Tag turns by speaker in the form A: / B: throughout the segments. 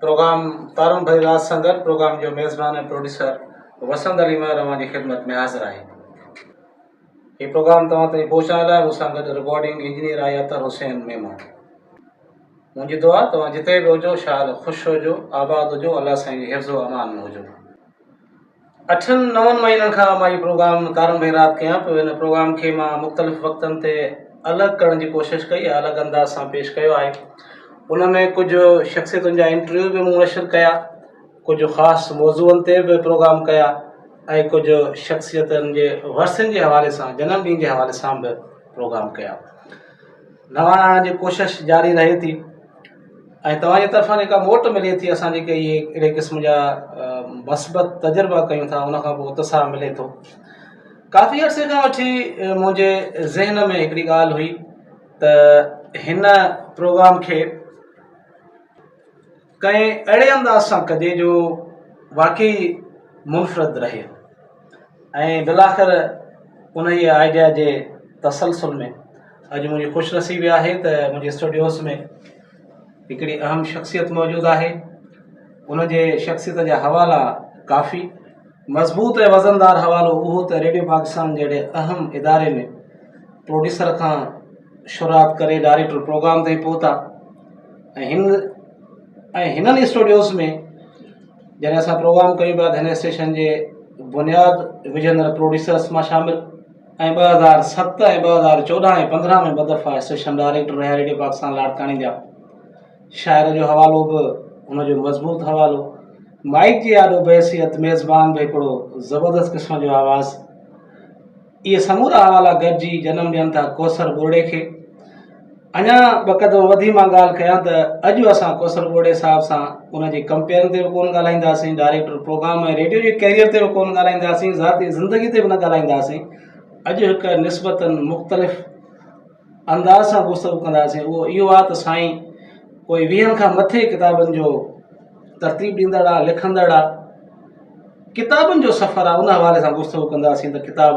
A: Programme تارن ڀري رات سان گڏ پروگرام جو ميزبان ۽ پروڊيوسر وسند علي مهر اوهان جي خدمت ۾ حاضر آهي. هي پروگرام توهان تائين پهچائڻ لاء مون سان گڏ رڪارڊنگ انجنيئر آهي اطهر حسين ميمڻ. منهنجي دعا توهان جتي به هجو شال خوش هجو، آباد هجو، الله سائين جي حفظ و امان ۾ هجو. اٺن نون مهينن کان مان هي پروگرام تارن ڀري رات ڪيان پيو. هن پروگرام کي مان مختلف وقتن تي الڳ ڪرڻ جي ڪوشش ڪئي ۽ الڳ انداز سان پيش ڪيو آهي. ان ۾ ڪجهه شخصيتن جا انٽرويو به مون نشر ڪيا، ڪجهه خاص موضوعن تي به پروگرام ڪيا ۽ ڪجهه شخصيتن جي ورسين جي حوالي سان جنم ڏينهن جي حوالي سان به پروگرام ڪيا. نواڻ آڻڻ جي ڪوشش جاري رهي ٿي. ۽ توهان جي طرفان جيڪا موٽ ملي ٿي اسان جيڪي اهي اهڙي قسم جا مثبت تجربا ڪيون ٿا ان کان پوء اتساهه ملي ٿو ڪافي عرصي کان وٺي منهنجي ذهن ۾ هڪڙي ڳالهه هئي ته هن پروگرام کي ڪنهن اهڙي انداز سان ڪجي جو واقعي منفرد رهي ۽ بالاخر انهيء آئيڊيا جي تسلسل ۾ اڄ منهنجي خوش نصيبي آهي ته منهنجي اسٽوڊيوز ۾ هڪڙي اهم شخصيت موجود آهي ان جي شخصيت جا حوالا ڪافي مضبوط ۽ وزندار حوالو اهو ته ريڊيو پاڪستان جهڙي اهم اداري ۾ پروڊيوسر کان شروعات ڪري ڊائريڪٽر پروگرام تائين پهتا ۽ هن ۽ هنن اسٽوڊيوز ۾ جڏهن اسان پروگرام ڪيون پيا ته هن اسٽيشن جي بنياد وجهندڙ پروڊيوسرس مان شامل ۽ 2007 ۽ 2014 ۽ 15 ۾ ٻه دفعا اسٽيشن ڊائريڪٽر رهيا ريڊيو پاڪستان لاڙڪاڻي جا. شاعر جو حوالو به ان جو مضبوط حوالو. مائيڪ جي آڏو بحيثيت ميزبان به هڪڙو زبردست قسم جو آواز. اهي سمورا حوالا گڏجي جنم ڏين ٿا ڪوثر ٻرڙي کي. اڃا ٻه قدم وڌي مان ڳالهه ڪيان ته اڄ اسان ڪوثر ٻرڙي صاحب سان ان جي ڪمپيئرن تي به ڪونه ڳالهائينداسين، ڊائريڪٽر پروگرام ۽ ريڊيو جي ڪيريئر تي به ڪونه ڳالهائينداسين، ذاتي زندگي تي به نه ڳالهائينداسين. اڄ هڪ نسبتاً مختلف انداز سان گفتگو ڪنداسين. اهو اهو آهي ته سائين ڪوئي ويهن کان مٿي ڪتابن جو ترتيب ڏيندڙ آهي، لکندڙ آهي. ڪتابن جو سفر آهي ان حوالي سان گفتگو ڪنداسين ته ڪتاب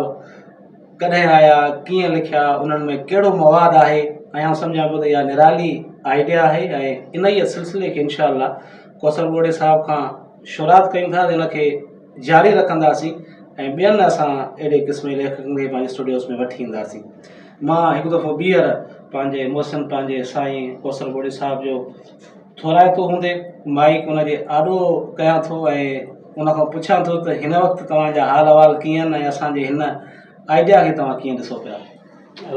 A: ڪڏهن آيا، ڪيئن لکيا، انهن ۾ ڪهڙو مواد آهي ۽ آئون سمجهان پيو ته اها نرالي آئيڊيا آهي ۽ انهيء سلسلي کي انشاء الله ڪوثر ٻوڙي صاحب کان شروعات ڪيون ٿا ته ان کي جاري رکنداسين ۽ ٻين اسان اهڙي قسم جي ليکڪن کي پنهنجي اسٽوڊيوز ۾ وٺي اينداسين. مان هڪ دفعو ٻيهر پنهنجي محسن پنهنجي سائين ڪوثر ٻوڙي صاحب جو ٿورائتو هوندي مائيڪ ان جي آڏو ڪيان ٿو ۽ ان کان پڇان ٿو ته هن وقت توهان جا حال احوال ڪيئن آهن ۽ اسان جي هن آئيڊيا کي توهان ڪيئن ڏسو پيا؟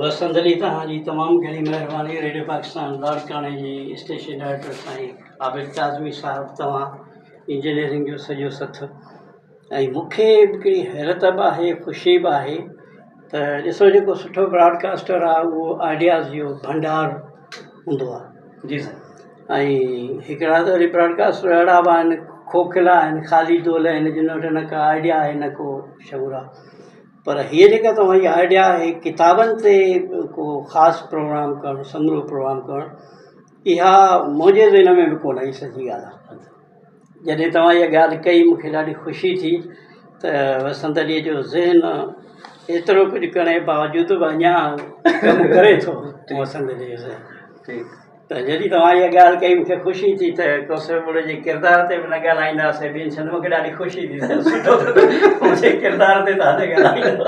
B: وسند علي توهان جي تمام گهڻي مهرباني ريڊيو پاڪستان لاڙڪاڻي جي اسٽيشن ڊائريڪٽر سائين عابد ڪاظمي صاحب توهان انجنيئرنگ جو سڄو سٿ ۽ مون کي هڪڙي حيرت به آهي خوشي به آهي ته ڏسو جيڪو سٺو براڊ ڪاسٽر آهي اهو آئيڊياز جو ڀنڊار هوندو آهي
A: جي سائين.
B: ۽ هڪڙا ته وري براڊ ڪاسٽر اهڙا به آهن کوکلا آهن خالي دول آهن جن وٽ نه ڪا آئيڊيا آهي نه ڪو شعور آهي پر هيء جيڪا توهان جي آئيڊيا آهي ڪتابن تي ڪو خاص پروگرام ڪرڻ سمورو پروگرام ڪرڻ اها منهنجي ذهن ۾ به ڪونه آئي سچي ڳالهه آهي جڏهن توهان اها ڳالهه ڪئي مون کي ڏاڍي خوشي ٿي ته وسنت عليء جو ذهن ايترو ڪجهه ڪرڻ جي باوجود به اڃا ڪم ڪري ٿو وسنت عليء جو ذهن ته جڏهن توهان اها ڳالهه ڪئي مون کي خوشي ٿي ته ڪوثر ٻرڙي جي ڪردار تي به نه ڳالهائينداسين ٻين شين مون کي ڏاڍي خوشي ٿي ته سٺو ته منهنجي ڪردار تي توهان نه ڳالهائيندو.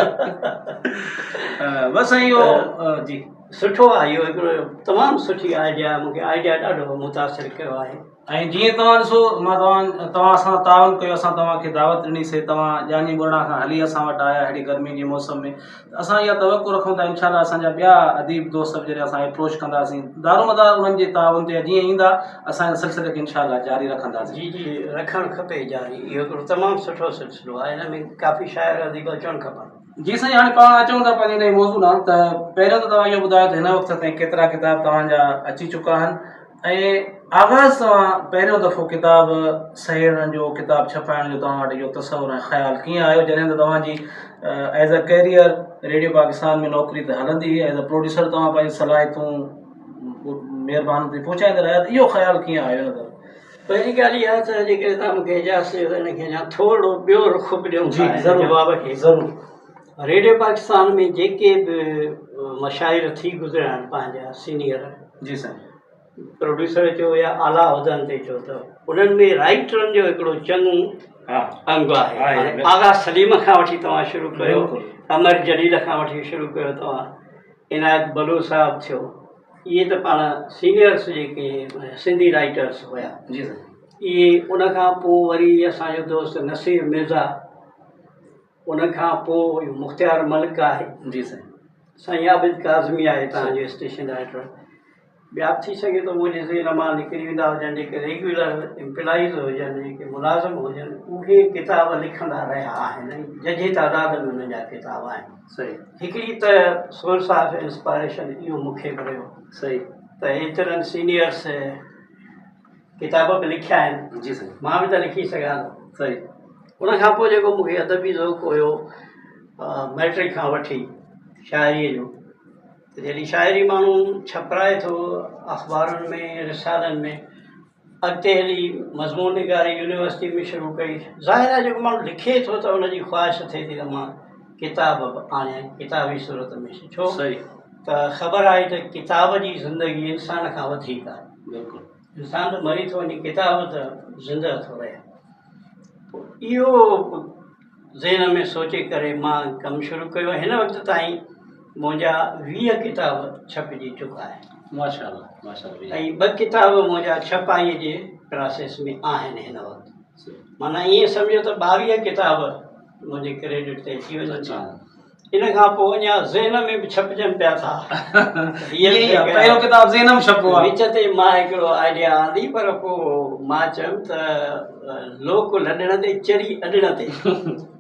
A: بس سائين اهو جي.
B: سٺو آهي اهو هڪڙو تمام سٺي آئيڊيا مون کي آئيڊيا ڏاڍو متاثر ڪيو آهي.
A: ۽ جيئن توهان ڏسو مان توهان توهان اسان سان تعاون ڪيو اسان توهان کي دعوت ڏني سي توهان ڄاڃي ٻرڙا کان هلي اسان وٽ آيا ههڙي گرمي جي موسم ۾ ته اسان اها توقع رکون ٿا انشاء الله اسان جا ٻيا اديب دوست به جڏهن اسان اپروچ ڪنداسين دارومدار انهن جي تعاون تي جيئن ايندا اسان ان سلسلي کي انشاء الله جاري رکنداسين.
B: جي جي رکڻ کپي جاري اهو هڪڙو تمام سٺو سلسلو آهي هن ۾ ڪافي شاعر اديب اچڻ کپن.
A: جي سائين هاڻي پاڻ اچون ٿا پنهنجي انهي موضوع ڏانهن ته پهريون ته توهان اهو ٻڌايو ته هن وقت تائين ڪيترا ڪتاب توهان جا اچي چڪا آهن ۽ آغاز توهان پهريون دفعو ڪتاب سهيڙڻ جو ڪتاب ڇپائڻ جو توهان وٽ اهو تصور ۽ خيال ڪيئن آيو جڏهن ته توهان جي as a career radio Pakistan ۾ نوڪري ته هلندي هئي ايز اي پروڊيوسر توهان پنهنجون صلاحيتون مهربان تي پهچائيندا رهيا ته اهو خيال ڪيئن آيو ان طرف؟
B: پهرين ڳالهه اها ته جيڪڏهن توهان مون کي اجازت ڏيو ته ان کي اڃا ٿورو ٻيو رخ به ڏيون ٿا ان جواب کي
A: ضرور
B: ريڊيو پاڪستان ۾ جيڪي به مشاهير ٿي گذريا آهن پنهنجا سينيئر
A: جي سائين.
B: پروڊيوسر چئو يا اعليٰ عهدن تي چئو ته انهن ۾ رائيٽرن جو هڪڙو چڱو انگ آهي. هاڻي آغا سليم کان وٺي توهان شروع ڪيو، امر جليل کان وٺي شروع ڪيو توهان، عنايت بلوچ صاحب ٿيو، اهي ته پاڻ سينئرس جيڪي سنڌي رائيٽرس هيا اهي. ان کان پوء وري اسان جو دوست نصير مرزا، ان کان پوء اهو مختيار ملڪ آهي، جي سائين، سائين عابد ڪاظمي آهي توهان جو اسٽيشن ڊائريڪٽر، ٻيا به ٿي سگهي ٿو منهنجي ذهن مان نڪري ويندا هجن، جيڪي ريگيولر امپلائيز هجن، جيڪي ملازم هجن، اهي ڪتاب لکندا رهيا آهن ۽ ججهي تعداد ۾ انهن جا ڪتاب آهن. صحيح هڪڙي ته سورس آف انسپائريشن اهو مون کي به رهيو. صحيح ته ايترن سينيئرس ڪتاب به لکيا آهن، جي سائين، مان به ته لکي سگهان ٿو. صحيح ان کان پوء جيڪو مون کي ادبي ذوق هيو مئٽرڪ کان وٺي شاعريء جو، ته جڏهن شاعري ماڻهو ڇپرائي ٿو اخبارن ۾ رسالن ۾، اڳتي هلي مضمون نگاري يونيورسٽي ۾ شروع ڪئي. ظاهر آهي جيڪو ماڻهو لکي ٿو ته ان جي خواهش ٿئي ٿي ته مان ڪتاب به آڻيان ڪتابي صورت ۾، ڇو ته خبر آهي ته ڪتاب جي زندگي انسان کان وڌيڪ آهي. بلڪل انسان ته مري ٿو وڃي، ڪتاب ته زنده ٿو رهي. پوء اهو ذهن ۾ سوچي ڪري مان ڪم شروع ڪيو. هن وقت تائين منهنجا 20 ڪتاب ڇپجي چڪا آهن. ماشاء الله ماشاء الله. ۽ 2 ڪتاب منهنجا ڇپائي جي پراسيس ۾ آهن هن وقت. معنيٰ ائين سمجهو ته 22 ڪتاب منهنجي ڪريڊٽ تي اچي وڃن ٿا. ان کان پوء اڃا ذهن ۾ به ڇپجن پيا ٿا.
A: پهريون ڪتاب ذهن ۾ ڇپيو آهي.
B: وچ تي مان هڪڙو آئيڊيا آندي، پر پوء مان چيم ته لوڪ لڏڻ تي چري اڏڻ تي.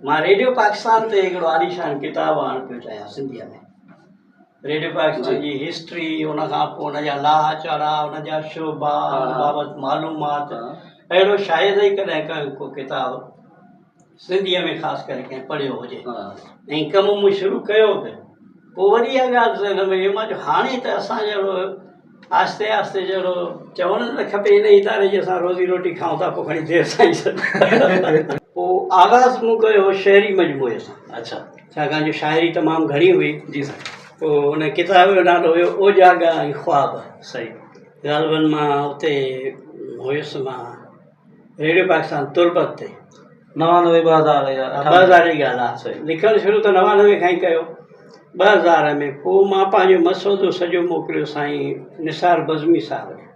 B: مان ريڊيو پاڪستان تي هڪڙو عاليشان ڪتاب آڻڻ پيو چاهيان سنڌيء ۾. ريڊيو پاڪستان جي هسٽري، ان کان پوء ان جا لاها چاڙها، ان جا شعبا، ان بابت معلومات، اهڙو شايد ئي ڪڏهن ڪو ڪتاب سنڌيء ۾ خاص ڪري ڪنهن پڙهيو هجي. ۽ ڪم مون شروع ڪيو به، پوء وري اها ڳالهه ذهن ۾ آئي مان چيو هاڻي ته اسان جهڙو آهستي آهستي جهڙو چوڻ نه کپي ان اداري جي اسان روزي روٽي کائون ٿا، پوء کڻي دير سان ئي سهي. پوء آغاز مون ڪيو هو شعري مجموعي سان. اڇا. ڇاڪاڻ جو شاعري تمام گهڻي هئي. جي سائين. پوء ان ڪتاب جو نالو هيو اوجاڳا ۽ خواب. صحيح. غالباً مان اتي هيس، مان ريڊيو پاڪستان تربت تي.
A: 99 2000 يا
B: 2000 جي ڳالهه آهي. لکڻ شروع ته 99 کان ئي ڪيو، 2000 ۾ پوء مان پنهنجو مسودو سڄو موڪليو سائين نثار بزمي صاحب ڏي.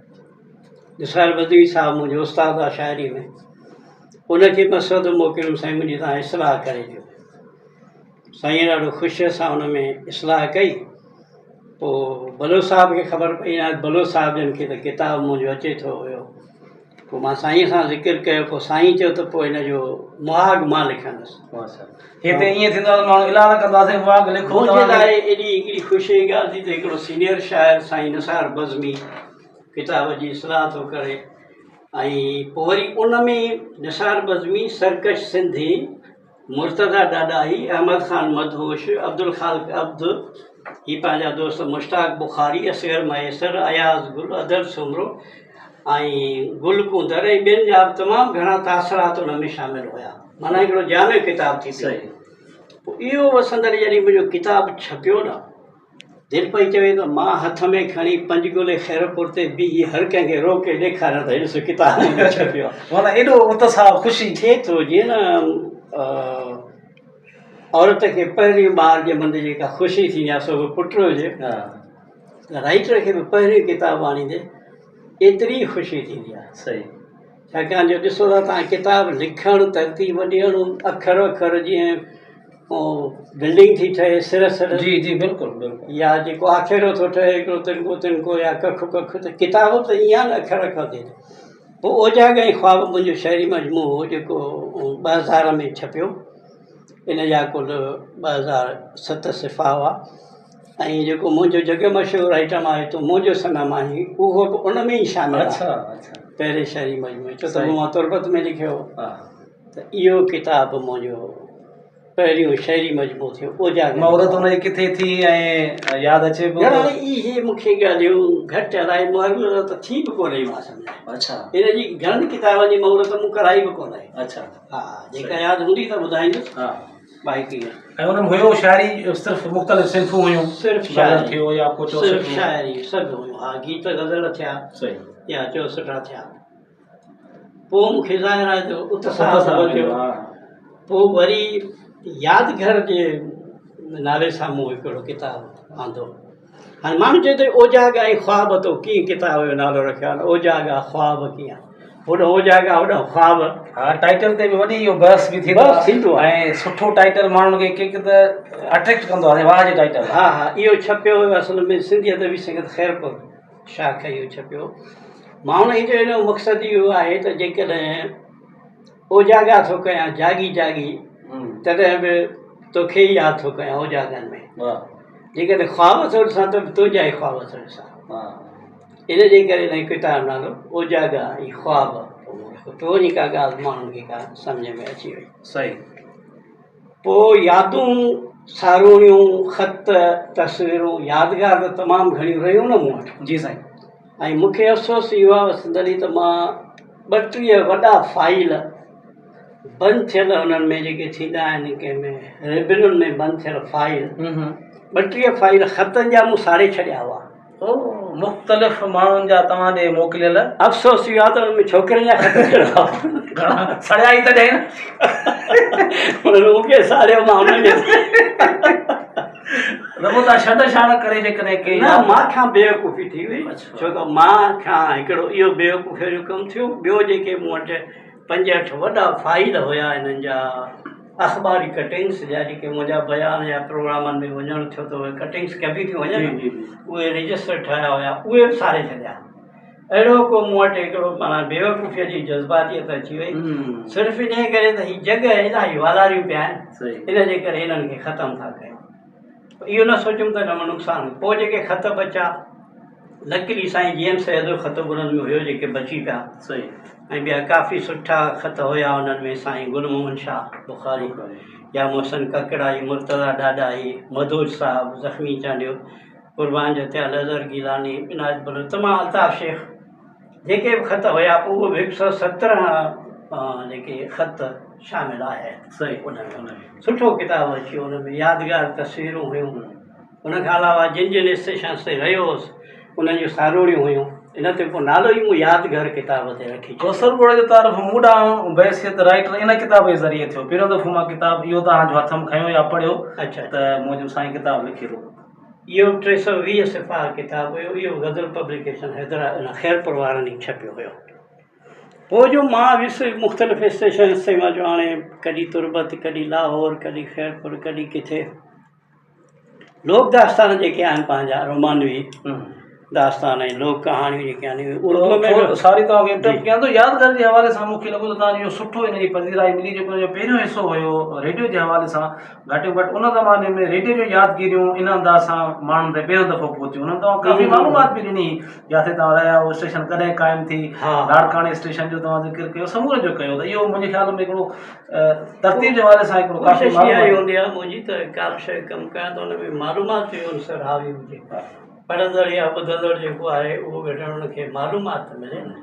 B: نثار بزمي صاحب منهنجو استاد آهي شاعري ۾، ان کي مسودو موڪليم، سائين منهنجي تان اصلاح ڪري ڏيو. سائين ڏاڍو خوشيء سان ان ۾ اصلاح ڪئي. پوء بلوچ صاحب کي خبر پئي، بلوچ صاحب جن کي ته ڪتاب منهنجو اچي ٿو هيو. پوء مان سائينء سان ذڪر ڪيو، پوء سائين چيو ته پوء هن جو مهاڳ مان لکندس.
A: هتي ائين ٿيندو آهي ته ماڻهو اعلان ڪندو آهي سائين مهاڳ لکو.
B: منهنجي لاء ايڏي هڪڙي خوشيء جي ڳالهه ٿي ته هڪڙو سينيئر شاعر سائين نثار بزمي ڪتاب جي اصلاح ٿو ڪري ۽ پوء وري ان ۾ نثار بزمي، سرڪش سنڌي، مرتضيٰ ڏاڏاهي، احمد خان مدهوش، عبدالخالق عبد، هي پنهنجا دوست مشتاق بخاري، اصغر مهيسر، اياز گل، ادل سومرو ۽ گل ڪونڌر ۽ ٻين جا به تمام گهڻا تاثرات ان ۾ شامل هيا. معنيٰ هڪڙو جامع ڪتاب ٿي پيو. پوء اهو وسندڙ جڏهن منهنجو ڪتاب ڇپيو نه، دل پئي چوي ته مان هٿ ۾ کڻي پنجگولي خيرپور تي بيهي هر ڪنهن کي روڪي ڏيکاريان ته هي ڏسو ڪتاب منهنجو ڇپيو آهي.
A: معنيٰ ايڏو اتساهه خوشي.
B: ٿئي ٿو جيئن نه عورت کي پهريون ٻار ڄمندي جيڪا خوشي ٿيندي آهي سو به پٽ هجي ته رائيٽر کي به پهريون ڪتاب آڻيندي ايتري ئي خوشي ٿيندي آهي.
A: صحيح.
B: ڇاڪاڻ جو ڏسو ٿا تان ڪتاب لکڻ ترتيب ڏيڻ اکر اکر جيئن بلڊنگ ٿي ٺهي سر سر
A: جي جي بلڪل بلڪل
B: يا جيڪو آکيرو ٿو ٺهي هڪڙو تنڪو تنڪو يا ڪک ڪک ته ڪتاب به ته ائين آهي نه اکر اکر ٿئي ٿو. پوء اوجاڳ ۽ خواب منهنجو شعري مجموعو هو جيڪو 2000 ۾ ڇپيو. ان جا ڪل 2007 صفحا هئا ۽ جيڪو منهنجو جڳ مشهور آئٽم آهي تون منهنجو صنم آهين اهو به ان ۾ ئي شامل آهي.
A: اڇا اڇا.
B: پهرين شعري مجموعي ڇو ته مون تربت ۾ لکيو هو. ته اهو ڪتاب منهنجو پهريون شعري مجموعو ٿيو اوجاڳ.
A: مهورت ان جي ڪٿي ٿي ۽ ياد اچي پيو
B: ته. يار اهي مون کي ڳالهيون گهٽ الائي مهورت ته ٿي به ڪونهي مان سمجهان.
A: اڇا.
B: ان جي گهڻن ڪتابن جي مهورت مون ڪرائي به ڪونهي.
A: اڇا.
B: ها جيڪا ياد هوندي ته ٻڌائيندس.
A: ها.
B: باقي
A: ۽ ان ۾ هيو شاعري صرف مختلف صنفون هيون
B: صرف شاعري
A: ٿيو يا ڪو
B: صرف شاعري سڀ هيون ها گيت غزل ٿيا
A: صحيح
B: يا چوسٽا ٿيا پوء مون کي ظاهر آهي ته اتساهه وڌيو پوء وري يادگهر جي نالي سان مون هڪڙو ڪتاب آندو هاڻي ماڻهو چئي ٿو اوجاڳا ۽ خواب تو ڪيئن ڪتاب جو نالو رکيو آهي اوجاڳا خواب ڪيئن هوڏانهن اوجاڳا هوڏانهن خواب
A: ها ٽائيٽل تي به وڏي اهو بحث به ٿيندو
B: بحث ٿيندو آهي
A: ۽ سٺو ٽائيٽل ماڻهن کي ڪي ڪي ته اٽريڪٽ ڪندو آهي واهه جي ٽائيٽل
B: ها ها اهو ڇپيو هيو اصل ۾ سنڌي ادبي سنگت خيرپور شاخ اهو ڇپيو مان ان جو ان جو مقصد اهو آهي ته جيڪڏهن اوجاڳا ٿو ڪيان جاڳي جاڳي تڏهن به توکي ئي ياد ٿو ڪيان اوجاڳن ۾ جيڪڏهن خواب ٿو ڏسان ته به تنهنجا ئي خواب ٿو ڏسان ان جي ڪري هن ڪتاب جو نالو اوجاڳا ۽ خواب پوء وڃي ڪا ڳالهه ماڻهن کي ڪا سمجهه ۾ اچي وئي
A: صحيح
B: پوء يادون ساروڻيون خط تصويرون يادگار ته تمام گهڻيون رهيون نه مون وٽ
A: جي سائين
B: ۽ مون کي افسوس اهو آهي وسند علي ته مان 32 وڏا فائيل بند ٿيل انهن ۾ جيڪي ٿيندا آهن ڪنهن ۾ ربنن ۾ بند ٿيل فائيل 32 فائيل خطن جا مون ساڙي ڇڏيا هئا.
A: او مختلف ماڻهن جا توهان ڏي موڪليل.
B: افسوس اهو آهي ته انهن ۾ ڇوڪرين جا خط ڪهڙا هئا.
A: گهڻا سڙيا ئي تڏهن نه.
B: انهن مون کي ساڙيو مان انهن کي.
A: رڳو تان ڇنڊ ڇاڻ ڪري جيڪڏهن ڪي
B: نه مان کان بيوقوفي ٿي وئي ڇو ته مان کان هڪڙو اهو بيوقوفي جو ڪم ٿيو ٻيو جيڪي مون وٽ پنج اٺ وڏا فائيل هيا انهن جا اخباري ڪٽنگس جا جيڪي منهنجا بيان يا پروگرامن ۾ وڃڻ ٿيو ته اهي ڪٽنگس ڪبي ٿيون وڃن اهي رجسٽر ٺاهيا هيا اهي به ساڙي ڇڏيا اهڙو ڪو مون وٽ هڪڙو معنيٰ بيوقوفيء جي جذباتيت اچي وئي صرف انهيء ڪري ته هي جڳهه الاهي والاريون پيا آهن ان جي ڪري هنن کي ختم ٿا ڪيون اهو نه سوچيم ته ان مان نقصان پوء جيڪي خط بچا لڪلي سائين جي ايم سيد جو خط به انهن ۾ هيو جيڪي بچي پيا ۽ ٻيا ڪافي سٺا خط هيا انهن ۾ سائين گل محمد شاهه بخاري يا محسن ڪڪڙائي مرتضيٰ ڏاڏاهي مدهوش صاحب زخمي چانڊيو قربان جتيا، نظر گيلاني، عنايت بلوچ، تمام الطاف شيخ جيڪي به خط هيا پوء اهو به هڪ سئو 17 جيڪي خط شامل آهي
A: صحيح
B: ان ۾ سٺو ڪتاب اچي ويو ان ۾ يادگار تصويرون هيون ان کان علاوه جن جن اسٽيشنس تي رهيو هوس انهن جون ساروڻيون هيون ان تي پوء نالو ئي مون يادگار ڪتاب تي رکي ڇڏيو.
A: ڪوثر ٻوڙ جو تعارف مون ڏانهن بحيثيت رائيٽر ان ڪتاب جي ذريعي ٿيو. پهريون دفعو مان ڪتاب اهو توهان جو هٿ م کنيو يا پڙهيو ته موجب سائين ڪتاب لکي ٿو.
B: اهو 320 صفحا ڪتاب هيو. اهو غزل پبليڪيشن حيدرآباد خيرپور وارن ئي ڇپيو هيو. پوء جو مان ويس مختلف اسٽيشنس تي مان چيو هاڻي ڪڏهن تربت ڪڏهن لاهور ڪڏهن خيرپور ڪڏهن ڪٿي. لوڪ داستان جيڪي آهن پنهنجا رومانوي داستان ۽ لوڪ ڪهاڻيون جيڪي آهن اهي اردو ۾ به
A: ساري توهان کي انٽرپٽ ڪيان ٿو يادگار جي حوالي سان مون کي لڳو ته توهان جو اهو سٺو ان جي پذيرائي ملي جيڪو ان جو پهريون حصو هيو ريڊيو جي حوالي سان گهٽ ۾ گهٽ ان زماني ۾ ريڊيو جون يادگيريون ان انداز سان ماڻهن تائين پهريون دفعو پهتيون انهن توهان ڪافي معلومات به ڏني جاٿي توهان رهيا اهو اسٽيشن ڪڏهن قائم ٿي لاڙڪاڻي اسٽيشن جو توهان ذڪر ڪيو سمورن جو ڪيو ته اهو منهنجي خيال ۾ هڪڙو ترتيب جي حوالي سان هڪڙو ڪافي
B: ڪوشش اها ئي هوندي آهي منهنجي ته ڪا به شيء ڪم ڪيان ته ان ۾ معلومات جو عنصر حاوي هجي پڙهندڙ يا ٻڌندڙ جيڪو آهي اهو گهٽ ان کي معلومات ته ملي نه.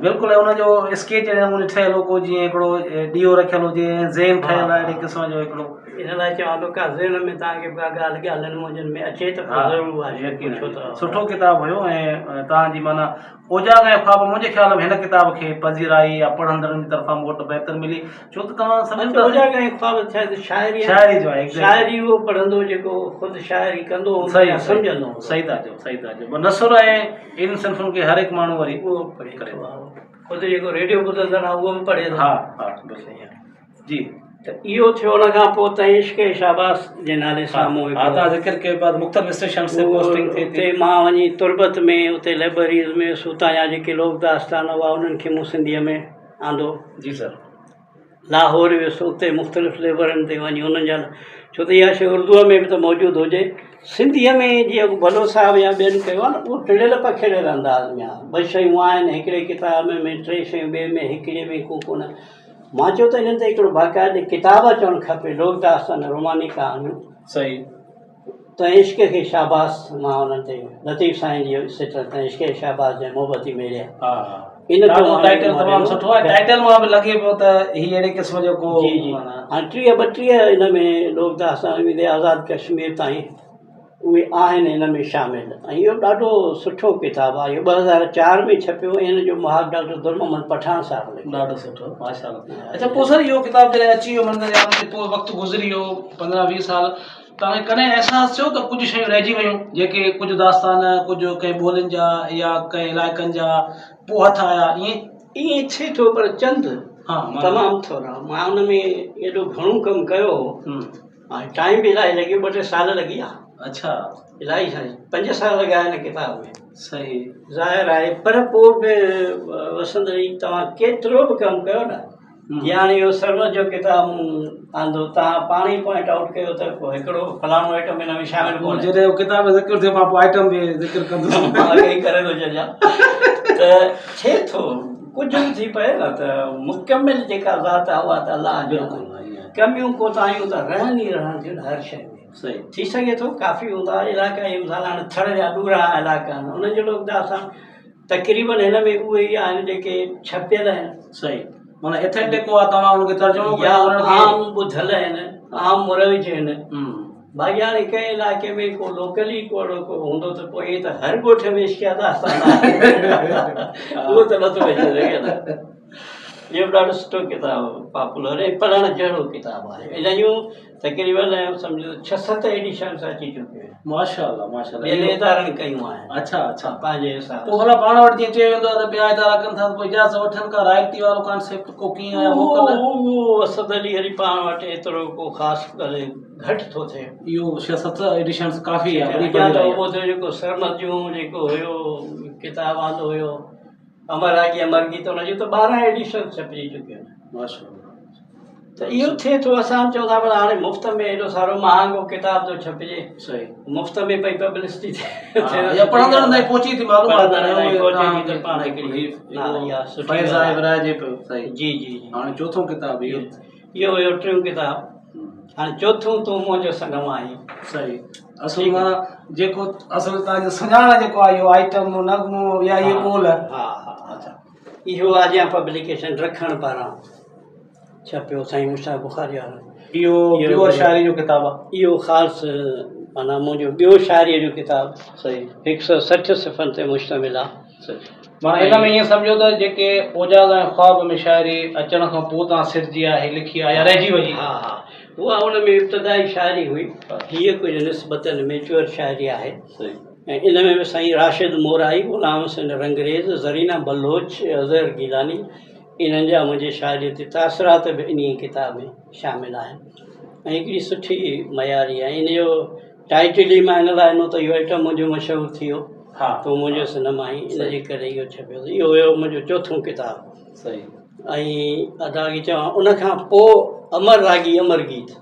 A: بلڪل ۽ ان جو اسڪيچ اهڙي نموني ٺهيل هو ڪو جيئن هڪڙو ڏيئو رکيل هجي ۽ ذهن ٺهيل آهي اهڙي قسم جو هڪڙو.
B: ان لاء چوان ٿو ڪا ذهن ۾ توهان کي ڪا ڳالهه ڳالهين منهنجن ۾ اچي ته پوء ضرور اها شيء پڇو ته.
A: سٺو ڪتاب هيو ۽ توهان جي معنيٰ اوجاڳ ۽ خواب منهنجي خيال ۾ هن ڪتاب کي پذيرائي يا پڙهندڙن جي طرفان موٽ بهتر ملي ڇو ته توهان سمجهو ٿا
B: اوجاڳ ۽ خواب شايد شاعري
A: شاعري جو آهي
B: شاعري اهو پڙهندو جيڪو خود شاعري ڪندو هوندو يا سمجهندو هوندو
A: صحيح ٿا چئو صحيح ٿا چئو نثر ۽ انهن صنفن کي هر هڪ ماڻهو وري
B: اهو پڙهي ٿو خود جيڪو ريڊيو ٻڌندڙ آهي اهو به پڙهي ٿو
A: ها ها بلڪل جي
B: ته اهو ٿيو ان کان پوء تائين عشق شهباز جي نالي سان مون
A: هڪ ها تان ذڪر ڪيو پيا مختلف اسٽيشنز تي پوسٽنگ ٿئي
B: ٿي اتي مان وڃي تربت ۾ اتي لئبرريز ۾ ويس اتان جا جيڪي لوڪ داستان هئا انهن کي مون سنڌيء ۾ آندو
A: جي سر
B: لاهور ويس اتي مختلف لئبررين تي وڃي انهن جا ڇو ته اها شيء اردوء ۾ به ته موجود هجي سنڌيء ۾ جيئن بلوچ صاحب يا ٻين ڪيو آهي نه اهو ٽڙيل پکيڙيل انداز ۾ آهي ٻه شيون آهن هڪڙي ڪتاب ۾ ٽي شيون ٻئي ۾ هڪڙي ۾ ڪو ڪونه مان چيو ته انهن تي هڪڙو باقاعدي ڪتاب اچڻ کپي لوڪ داستان روماني ڪهاڻيون
A: صحيح
B: ته عشق کي شاباس مان انهن تي لطيف سائين جي سٽ ته عشق کي شاباس جنهن محبتي ميڙيا
A: ها ها.
B: ان
A: ڏاڍو ٽائيٽل تمام سٺو آهي ٽائيٽل مان به لڳي پيو ته هي اهڙي قسم جو ڪو
B: جي جي هاڻي ٽيهه ٻٽيهه ان ۾ لوڪ داستان ويندي آزاد ڪشمير تائين اهي آهن ان ۾ شامل ۽ اهو ڏاڍو سٺو ڪتاب آهي اهو 2004 ۾ ڇپيو ۽ ان جو مهاڳ ڊاڪٽر در محمد پٺاڻ صاحب لکيو.
A: ڏاڍو سٺو ماشاء الله اڇا پوء سر اهو ڪتاب جڏهن اچي ويو منظر عام تي پوء وقت گذري ويو پندرهن ويهه سال توهان کي ڪڏهن احساس ٿيو ته ڪجهه شيون رهجي ويون جيڪي ڪجهه داستان ڪجهه ڪنهن ٻولين جا يا ڪنهن علائقن جا پوء هٿ آيا ائين؟
B: ائين ٿئي ٿو پر چند تمام ٿورا مان ان ۾ ايڏو گهڻو ڪم ڪيو هو ۽ ٽائيم به الاهي لڳي ويو ٻه ٽي سال لڳي ويا.
A: اڇا.
B: الاهي سائين پنج سال لڳا هن ڪتاب ۾.
A: صحيح.
B: ظاهر آهي پر پوء به وسند علي توهان ڪيترو به ڪم ڪيو نه جيئن هاڻي اهو سرمد جو ڪتاب مون آندو توهان پاڻ ئي پوائنٽ آئوٽ ڪيو ته ڪو هڪڙو فلاڻو آئٽم ان ۾ شامل ڪونهي.
A: جڏهن اهو ڪتاب جو ذڪر ٿيو مان پوء آئٽم به ذڪر ڪندس.
B: مان اڳي ئي ڪري ٿو ڇڏيان ته ٿئي ٿو ڪجهه به ٿي پئي نه ته مڪمل جيڪا ذات آهي اها ته الله جي آهي ڪميون ڪوتاهيون ته رهن ئي رهن ٿيون هر شيء ۾
A: صحيح
B: ٿي سگهي ٿو ڪافي هوندا علائقا مثال هاڻي ٿر جا ڏورا علائقا آهن انهن جو لوڪ داستان تقريبن هن ۾ اهي ئي آهن جيڪي ڇپيل آهن.
A: صحيح معنيٰ اٿينٽڪ هئا توهان ان کي ترجمو
B: يا عام ٻڌل آهن عام مروج آهن باقي هاڻي ڪنهن علائقي ۾ ڪو لوڪل ئي ڪو اهڙو ڪو هوندو ته پوء ائين ته هر ڳوٺ ۾ عشقيه داستان آهي اهو ته نٿو اچي سگهي نه اهو به ڏاڍو سٺو ڪتاب پاپولر ۽ پڙهڻ جهڙو ڪتاب آهي ان جون تقريبن سمجهو ڇهه ست ايڊيشنس اچي چڪيون آهن.
A: ماشاء الله ماشاء الله
B: ٻين ادارن ڪيون آهن.
A: اڇا اڇا
B: پنهنجي حساب
A: پوء ڀلا پاڻ وٽ جيئن چيو ويندو آهي ته ٻيا ادارا ڪن ٿا ته پوء اجازت وٺن ڪا رائلٽي وارو ڪانسيپٽ ڪو ڪيئن يا موڪل
B: اهو اسد علي هري پاڻ وٽ ايترو ڪو خاص ڪري گهٽ ٿو ٿئي.
A: اهو ڇهه ست ايڊيشنس ڪافي آهي وڏي
B: اڃا ته اهو ٿيو جيڪو سرمد جون جيڪو هيو ڪتاب آندو هيو امر راڳي امر گيت ان جون ته 12 ايڊيشن ڇپجي چڪيون آهن.
A: ماشاء الله.
B: ته اهو ٿئي ٿو اسان چئون ٿا ڀلا هاڻي مفت ۾ ايڏو سارو مهانگو ڪتاب ٿو ڇپجي
A: صحيح
B: مفت ۾ پئي پبلسٽي ٿئي
A: يا پڙهندڙن تائين پهچي ٿي معلومات
B: پڙهندڙن تائين پهچي ٿي ته پاڻ هڪڙي اها سٺي
A: فيض آهي ورهائجي پيو صحيح
B: جي جي جي
A: هاڻي چوٿون ڪتاب اهو
B: اهو هيو ٽيون ڪتاب هاڻي چوٿون تون منهنجو صنم آهين
A: صحيح اصل مان جيڪو اصل تان جو سڃاڻ جيڪو آهي اهو آئٽم نغمو يا اهي ٻول
B: ها ها اڇا اهو آجيان پبليڪيشن رکڻ پاران ڇپيو سائين مشتاق بخاري وارن.
A: اهو پيور شاعري جو ڪتاب آ.
B: اهو خاص معنيٰ منهنجو ٻيو شاعريء جو ڪتاب
A: صحيح.
B: هڪ سؤ 60 صفحن تي مشتمل آ.
A: صحيح معنيٰ ان ۾ ائين سمجهو ته جيڪي اوجاڳ ۽ خواب ۾ شاعري اچڻ کان پوء توهان سرجي آهي، لکي آهي يا رهجي وئي.
B: ها ها اها ان ۾ ابتدائي شاعري هئي. هيء ڪجهه نسبتاً ميچوئر شاعري آهي.
A: صحيح.
B: ۽ ان ۾ به سائين راشد مورائي، غلام حسين رنگريز، زرينه بلوچ، اظهر گيلاني انهن جا منهنجي شاعريء تي تاثرات به انهيء ڪتاب ۾ شامل آهن ۽ هڪڙي سٺي معياري ۽ ان جو ٽائيٽل ئي مان ان لاء ڏنو ته اهو آئٽم منهنجو مشهور ٿي ويو تون منهنجو صنم آهين ان جي ڪري اهو ڇپيو ته اهو هيو منهنجو چوٿون ڪتاب ۽ ادا کي چوان ان کان پوء امر راڳي امر گيت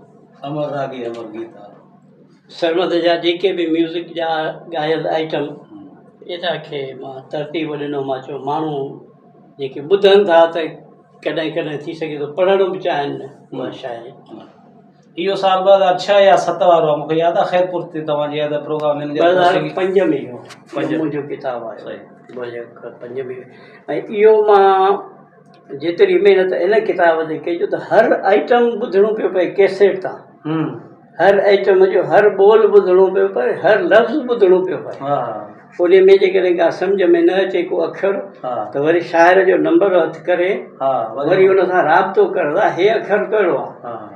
A: امر راڳي امر گيت
B: سرمد جا جيڪي به ميوزڪ جا ڳايل آئٽم ان کي مان ترتيب ڏنو مان چيو ماڻهو جيڪي ٻڌن ٿا ته ڪڏهن ڪڏهن ٿي سگهي ٿو پڙهڻ به چاهين اها شاعري.
A: اهو سال 2006 يا 7 وارو آهي مونکي ياد آهي خيرپور تي توهان جي ياد پروگرام هن جا
B: 2005 ۾ اهو منهنجو ڪتاب آيو 2005 ۾ ۽ اهو مان جيتري محنت ان ڪتاب تي ڪئي جو ته هر آئٽم ٻڌڻو پيو پئي ڪيسيٽ تان هر آئٽم جو هر ٻول ٻڌڻو پيو پئي هر لفظ ٻڌڻو پيو پئي ان ۾ جيڪڏهن ڪا سمجهه ۾ نه اچي ڪو اکر ته وري شاعر جو نمبر هٿ ڪري وري ان سان رابطو ڪرڻ هي اکر ڪهڙو آهي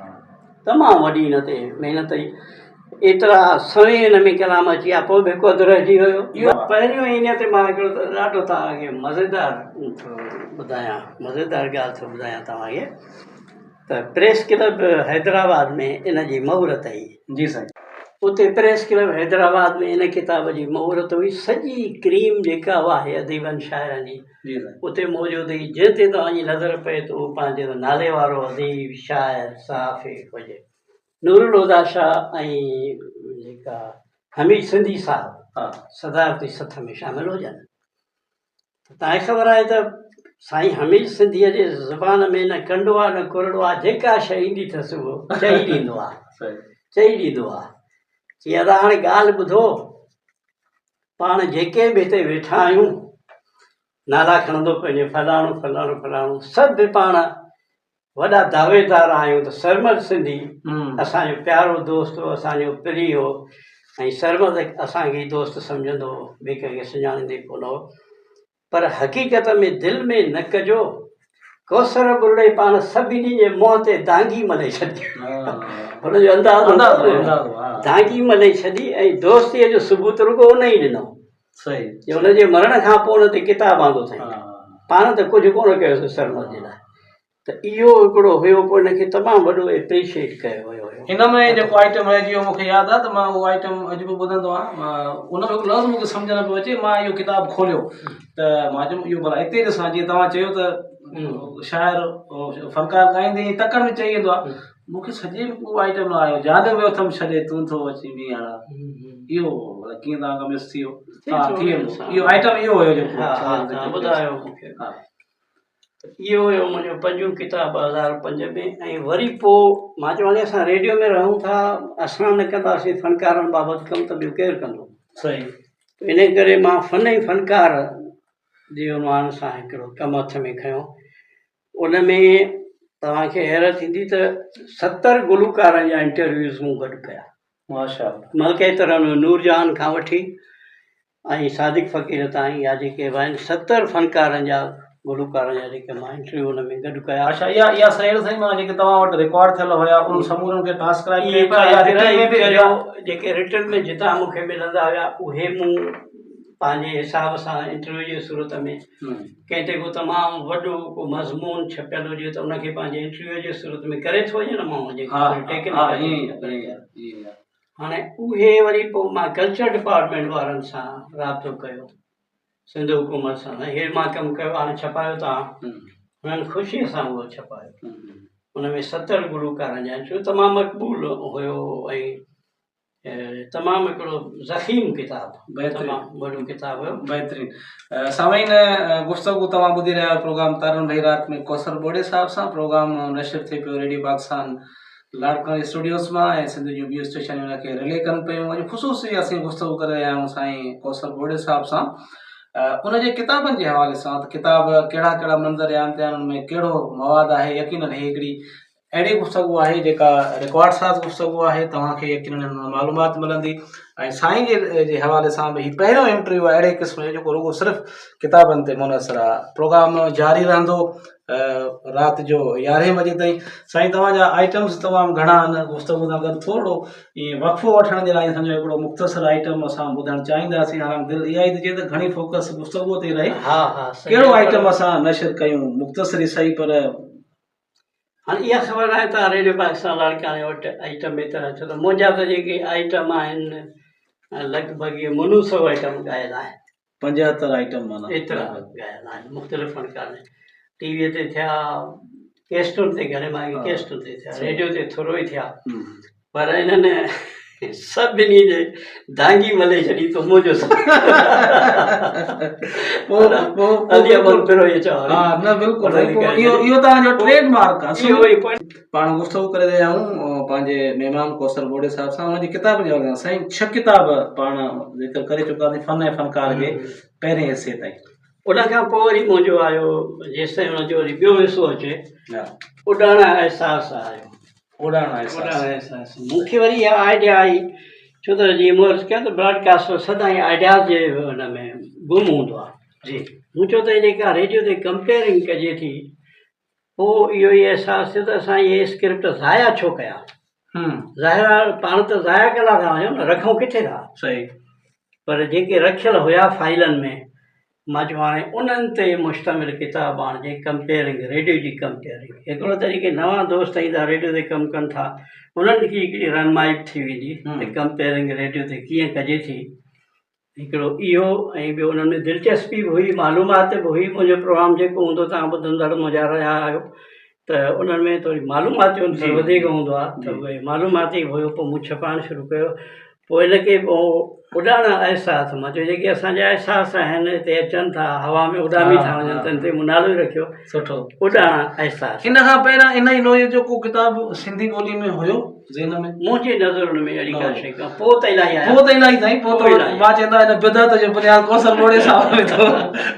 B: تمام وڏي ان تي محنت هئي ايترا سوين ان ۾ ڪلام اچي ويا پوء به هڪ اڌ رهجي ويو پهريون ان تي مان هڪڙو ڏاڍو توهان کي مزيدار ٿو ٻڌايان مزيدار ڳالهه ٿو ٻڌايان توهان کي ته پريس ڪلب حيدرآباد ۾ ان جي مهورت هئي.
A: جي سائين.
B: اتي پريس ڪلب حيدرآباد ۾ ان ڪتاب جي مهورت هئي. سڄي ڪريم جيڪا آهي اديبن شاعرن جي اتي موجود هئي. جنهن تي توهان جي نظر پئي ته اهو پنهنجي نالي وارو اديب، شاعر، صحافي هجي. نورالهديٰ شاهه ۽ جيڪا حميد سنڌي صاحب صدارتي سٿ ۾ شامل هجن. توهان کي خبر آهي ته سائين حميد سنڌيء جي زبان ۾ نه ڪنڊو آهي نه ڪرڙو آهي، جيڪا شيء ايندي اٿس اهو چئي ڏيندو آهي، چئي ڏيندو آهي. چي ادا هاڻي ڳالهه ٻڌو، پاڻ جيڪي به هتي ويٺا آهيون، نالا کڻندو پيو وڃي فلاڻو فلاڻو فلاڻو سڀ پاڻ وڏا دعويدار آهيون ته سرمد سنڌي اسان جو پيارو دوست هو اسان جو پرين هو ۽ سرمد اسان کي دوست سمجهندو هو ٻئي ڪنهن کي سڃاڻيندو ئي ڪونه هو پر حقيقت ۾ دل ۾ نه ڪجو ڪوثر ٻرڙي پاڻ سڀني جي منهن تي دانگي ملي ڇڏي هن جو اندازو دانگي ملي ڇڏي ۽ دوستيء جو ثبوت رڳو ان ئي ڏنو جو ان جي مرڻ کان پوء ان تي ڪتاب آندو اٿائين. پاڻ ته ڪجهه ڪونه ڪيو سرمد جي لاء. ته اهو هڪڙو هيو پوء ان کي تمام وڏو ايپريشيئيٽ ڪيو ويو هيو.
A: ان ۾ جيڪو آئٽم رهجي ويو مون کي ياد آهي ته مان اهو آئٽم اڄ به ٻڌندو آهيان. ان ۾ هڪ لفظ مون کي سمجهه نه پيو اچي. مان اهو ڪتاب کوليو ته مان چيم اهو ڀلا هتي ڏسان جيئن توهان چيو ته شاعر فنڪار ڳائيندي ائين تڪڙ ۾ چئي ويندو آهي. مون کي سڄي ۾ ڪو آئٽم نه آيو جاڏ ويو اٿم ڇڏي تون ٿو اچين مينهڙا اهو ڀلا ڪيئن توهان کان مس ٿي ويو ها ٿي ويندو اهو آئٽم اهو هيو جيڪو
B: ها ها توهان ٻڌايو مون کي
A: ها
B: اهو هيو منهنجو پنجون ڪتاب 2005 ۾ ۽ وري پوء مان چيو هاڻي اسان ريڊيو ۾ رهون ٿا اسان نه ڪنداسين فنڪارن بابت ڪم ته ٻيو ڪير ڪندو
A: صحيح
B: ان ڪري مان فن ۽ فنڪار جي عنوان سان هڪڙو ڪم هٿ ۾ کنيو ان ۾ توهان کي حيرت ٿيندي ته 70 گلوڪارن جا انٽرويوز مون گڏ ڪيا.
A: ماشاء الله.
B: ملڪه ترنم نورجهان کان وٺي ۽ صادق فقير تائين يا جيڪي به آهن 70 فنڪارن جا گلوڪارن جا جيڪي مان انٽرويو ان ۾ گڏ ڪيا.
A: اڇا اها اها سهيڙ سائين مان جيڪي توهان وٽ رڪارڊ ٿيل هيا انهن سمورن کي ٽرانسڪرائب ڪيو پيا يا رٽن ۾ به
B: ڪيو جيڪي رٽن ۾ جتان مون کي ملندا هيا اهي مون پنهنجي حساب سان انٽرويو جي صورت ۾ ڪنهن تي ڪو تمام وڏو ڪو مضمون ڇپيل هجي ته ان کي پنهنجي انٽرويو جي صورت ۾ ڪري ٿو وڃي نه ماڻهو جيڪو هاڻي اهي وري پوء مان ڪلچر ڊپارٽمينٽ وارن سان رابطو ڪيو سنڌ حڪومت سان هي مان ڪم ڪيو هاڻي ڇپايو تان هنن خوشيء سان اهو ڇپايو ان ۾ 70 گلوڪارن جا انٽرويو تمام مقبول هيو ۽ تمام هڪڙو ضخيم ڪتاب
A: بهترين
B: وڏو ڪتاب هيو.
A: بهترين سامعين گفتگو توهان ٻڌي رهيا آهيو پروگرام تارن ڀئي رات ۾ ڪوثر ٻوڙي صاحب سان پروگرام نشر ٿئي پيو ريڊيو پاڪستان لاڙڪاڻي اسٽوڊيوز مان ۽ سنڌ جون ٻيون اسٽيشنون ان کي رلي ڪن پيون اڄ خصوصي اسين گفتگو ڪري رهيا آهيون سائين ڪوثر ٻوڙي صاحب سان ان جي ڪتابن جي حوالي سان ته ڪتاب ڪهڙا ڪهڙا منظر عام تي آهن ان ۾ ڪهڙو مواد آهي يقينن هي هڪڙي اهڙي گفتگو آهي جيڪا رڪارڊ ساز گفتگو آهي توهان کي يقينن هن مان معلومات ملندي ۽ سائين جي جي حوالي سان به هي پهريون انٽرويو آهي اهڙي قسم جو جيڪو رڳو صرف ڪتابن تي منحصر آهي پروگرام جاري رهندو رات جو يارهين بجي تائين سائين توهان جا آئٽمس تمام گهڻا آهن گفتگو سان گڏ ٿورو ائين وقفو وٺڻ جي لاء سمجهو هڪڙو مختصر آئٽم اسان ٻڌڻ چاهينداسين حالانڪ دل اها ئي ٿي چئي ته گهڻي فوڪس گفتگو تي رهي
B: ها ها
A: ڪهڙو آئٽم اسان نشر ڪيون مختصر ئي صحيح پر
B: هاڻي اها خبر ناهي ته ريڊيو پاڪستان لاڙڪاڻي وٽ آئٽم ايترا ڇو ته منهنجا ته جيڪي آئٽم آهن لڳ ڀڳ اهي منو سو آئٽم ڳايل آهن.
A: 75 آئٽم معنيٰ
B: ايترا ڳايل آهن مختلف فنڪارن ٽي وي تي ٿيا ڪيسٽن تي گهڻي ڀاڱي ڪيسٽن تي ٿيا ريڊيو تي ٿورو ئي ٿيا پر انهن سڀني جي دانگي ملي ڇڏي تو منهنجو علي احمد بروهي چوان
A: ها نه بلڪل اهو اهو توهان جو ٽريڊ مارڪ آهي اهو ئي پاڻ گفتگو ڪري رهيا آهيون پنهنجي مهمان ڪوثر ٻوڙي صاحب سان ان جي ڪتابن جي حوالي سان سائين ڇهه ڪتاب پاڻ ذڪر ڪري چڪاسين فن ۽ فنڪار جي پهرين حصي تائين
B: ان کان پوء وري منهنجو آيو جيستائين ان جو وري ٻيو حصو اچي اڏاڻا احساس آيو
A: اڏاڻا احساس.
B: مون کي وري اها آئيڊيا آئي ڇو ته جيئن مون عرض ڪيو ته براڊ ڪاسٽر سدائين آئيڊياز جي ان ۾ گم هوندو آهي
A: جي
B: مون چيو ته جيڪا ريڊيو تي ڪمپيئرنگ ڪجي ٿي پوء اهو ئي احساس ٿيو ته اسان اهي اسڪرپٽ ضايع ڇو ڪيا ظاهر آهي پاڻ ته ضايع ڪندا ٿا وڃون نه رکون ڪٿي ٿا
A: صحيح
B: پر جيڪي رکيل هيا فائلن ۾ مان چيو هاڻي انهن تي مشتمل ڪتاب آڻجي ڪمپيئرنگ ريڊيو جي ڪمپيئرنگ هڪڙو ته جيڪي نوان دوست ايندا ريڊيو تي ڪم ڪن ٿا انهن کي هڪڙي رهنمائي به ٿي ويندي ته ڪمپيئرنگ ريڊيو تي ڪيئن ڪجي ٿي هڪڙو اهو ۽ ٻيو انهن ۾ دلچسپي به هئي معلومات به هئي منهنجو پروگرام جيڪو هوندو تان ٻڌندڙ منهنجا رهيا آهيو ته انهن ۾ ٿوري معلومات جو عنصر وڌيڪ هوندو آهي ته اهي معلوماتي به هيو پوء مون ڇپائڻ شروع ڪيو پوء ان کي پوء اڏاڻا احساس مان چيو جيڪي اسان جا احساس آهن هتي اچن ٿا هوا ۾ اڏامي ٿا وڃن تن تي مون نالو ئي رکيو
A: سٺو
B: اڏاڻا احساس.
A: ان کان پهريان ان ئي نوعيت جو ڪو ڪتاب سنڌي ٻولي ۾ هيو؟ ذهن ۾؟
B: منهنجي نظرن ۾ اهڙي ڪا شيء ڪانه. پوء ته الاهي آيا.
A: پوء ته الاهي سائين، پوء ته مان چوندو آهيان هن بدعت جو بنياد ڪوثر ٻوڙي صاحب وڌو.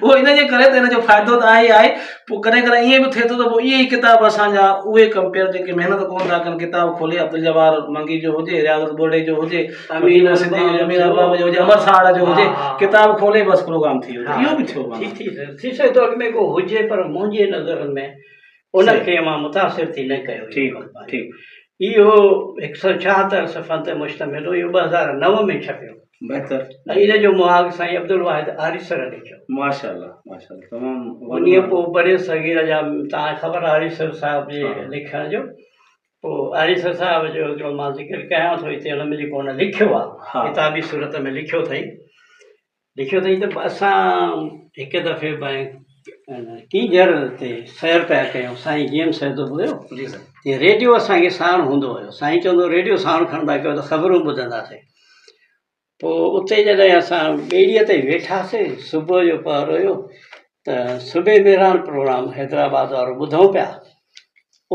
A: اهو ان جي ڪري ته ان جو فائدو ته آهي ئي آهي. پوء ڪڏهن ڪڏهن ائين به ٿئي ٿو ته پوء اهي ئي ڪتاب اسان جا اهي ڪمپيئر جيڪي محنت ڪونه ٿا ڪن ڪتاب کولي عبدالجبار منگي جو هجي، رياضت ٻرڙي جو هجي، امين سنڌي جو امين ارباب جو هجي، امر ساهڙ جو هجي، ڪتاب کولي بس پروگرام ٿي ويو. اهو به ٿيو معنيٰ.
B: ٿي سگهي ٿو اڳ ۾ ڪو هجي پر منهنجي نظرن ۾ ان کي مان متاثر ٿي نه ڪيو.
A: ٺيڪ ٺيڪ.
B: اهو هڪ سؤ ڇاهتر صفحن تي مشتمل هو. اهو 2009 ۾ ڇپيو.
A: بهتر.
B: ۽ ان جو مهاڳ سائين عبدالواحد آريسر لکيو.
A: ماشاء الله ماشاء الله تمام وڏو.
B: انهيء پوء برصغير جا توهان کي خبر آهي آريسر صاحب جي لکڻ جو. پوء آريسر صاحب جو هڪڙو مان ذڪر ڪيان ٿو هتي ان ۾ جيڪو هن لکيو آهي ڪتابي صورت ۾ لکيو اٿئي. لکيو اٿئي ته اسان هڪ دفعي ڪينجهر تي سير پيا ڪيون سائين جي ايم سيد به هيو
A: جي سر
B: تي ريڊيو اسان کي ساڻ هوندو هيو سائين چوندو ريڊيو ساڻ کڻندا ڪيو ته خبرون ٻڌنداسين پوء اتي جڏهن اسان ٻيڙيء تي ويٺاسين صبح جو پهر هيو ته صبح مهراڻ پروگرام حيدرآباد وارو ٻڌون پيا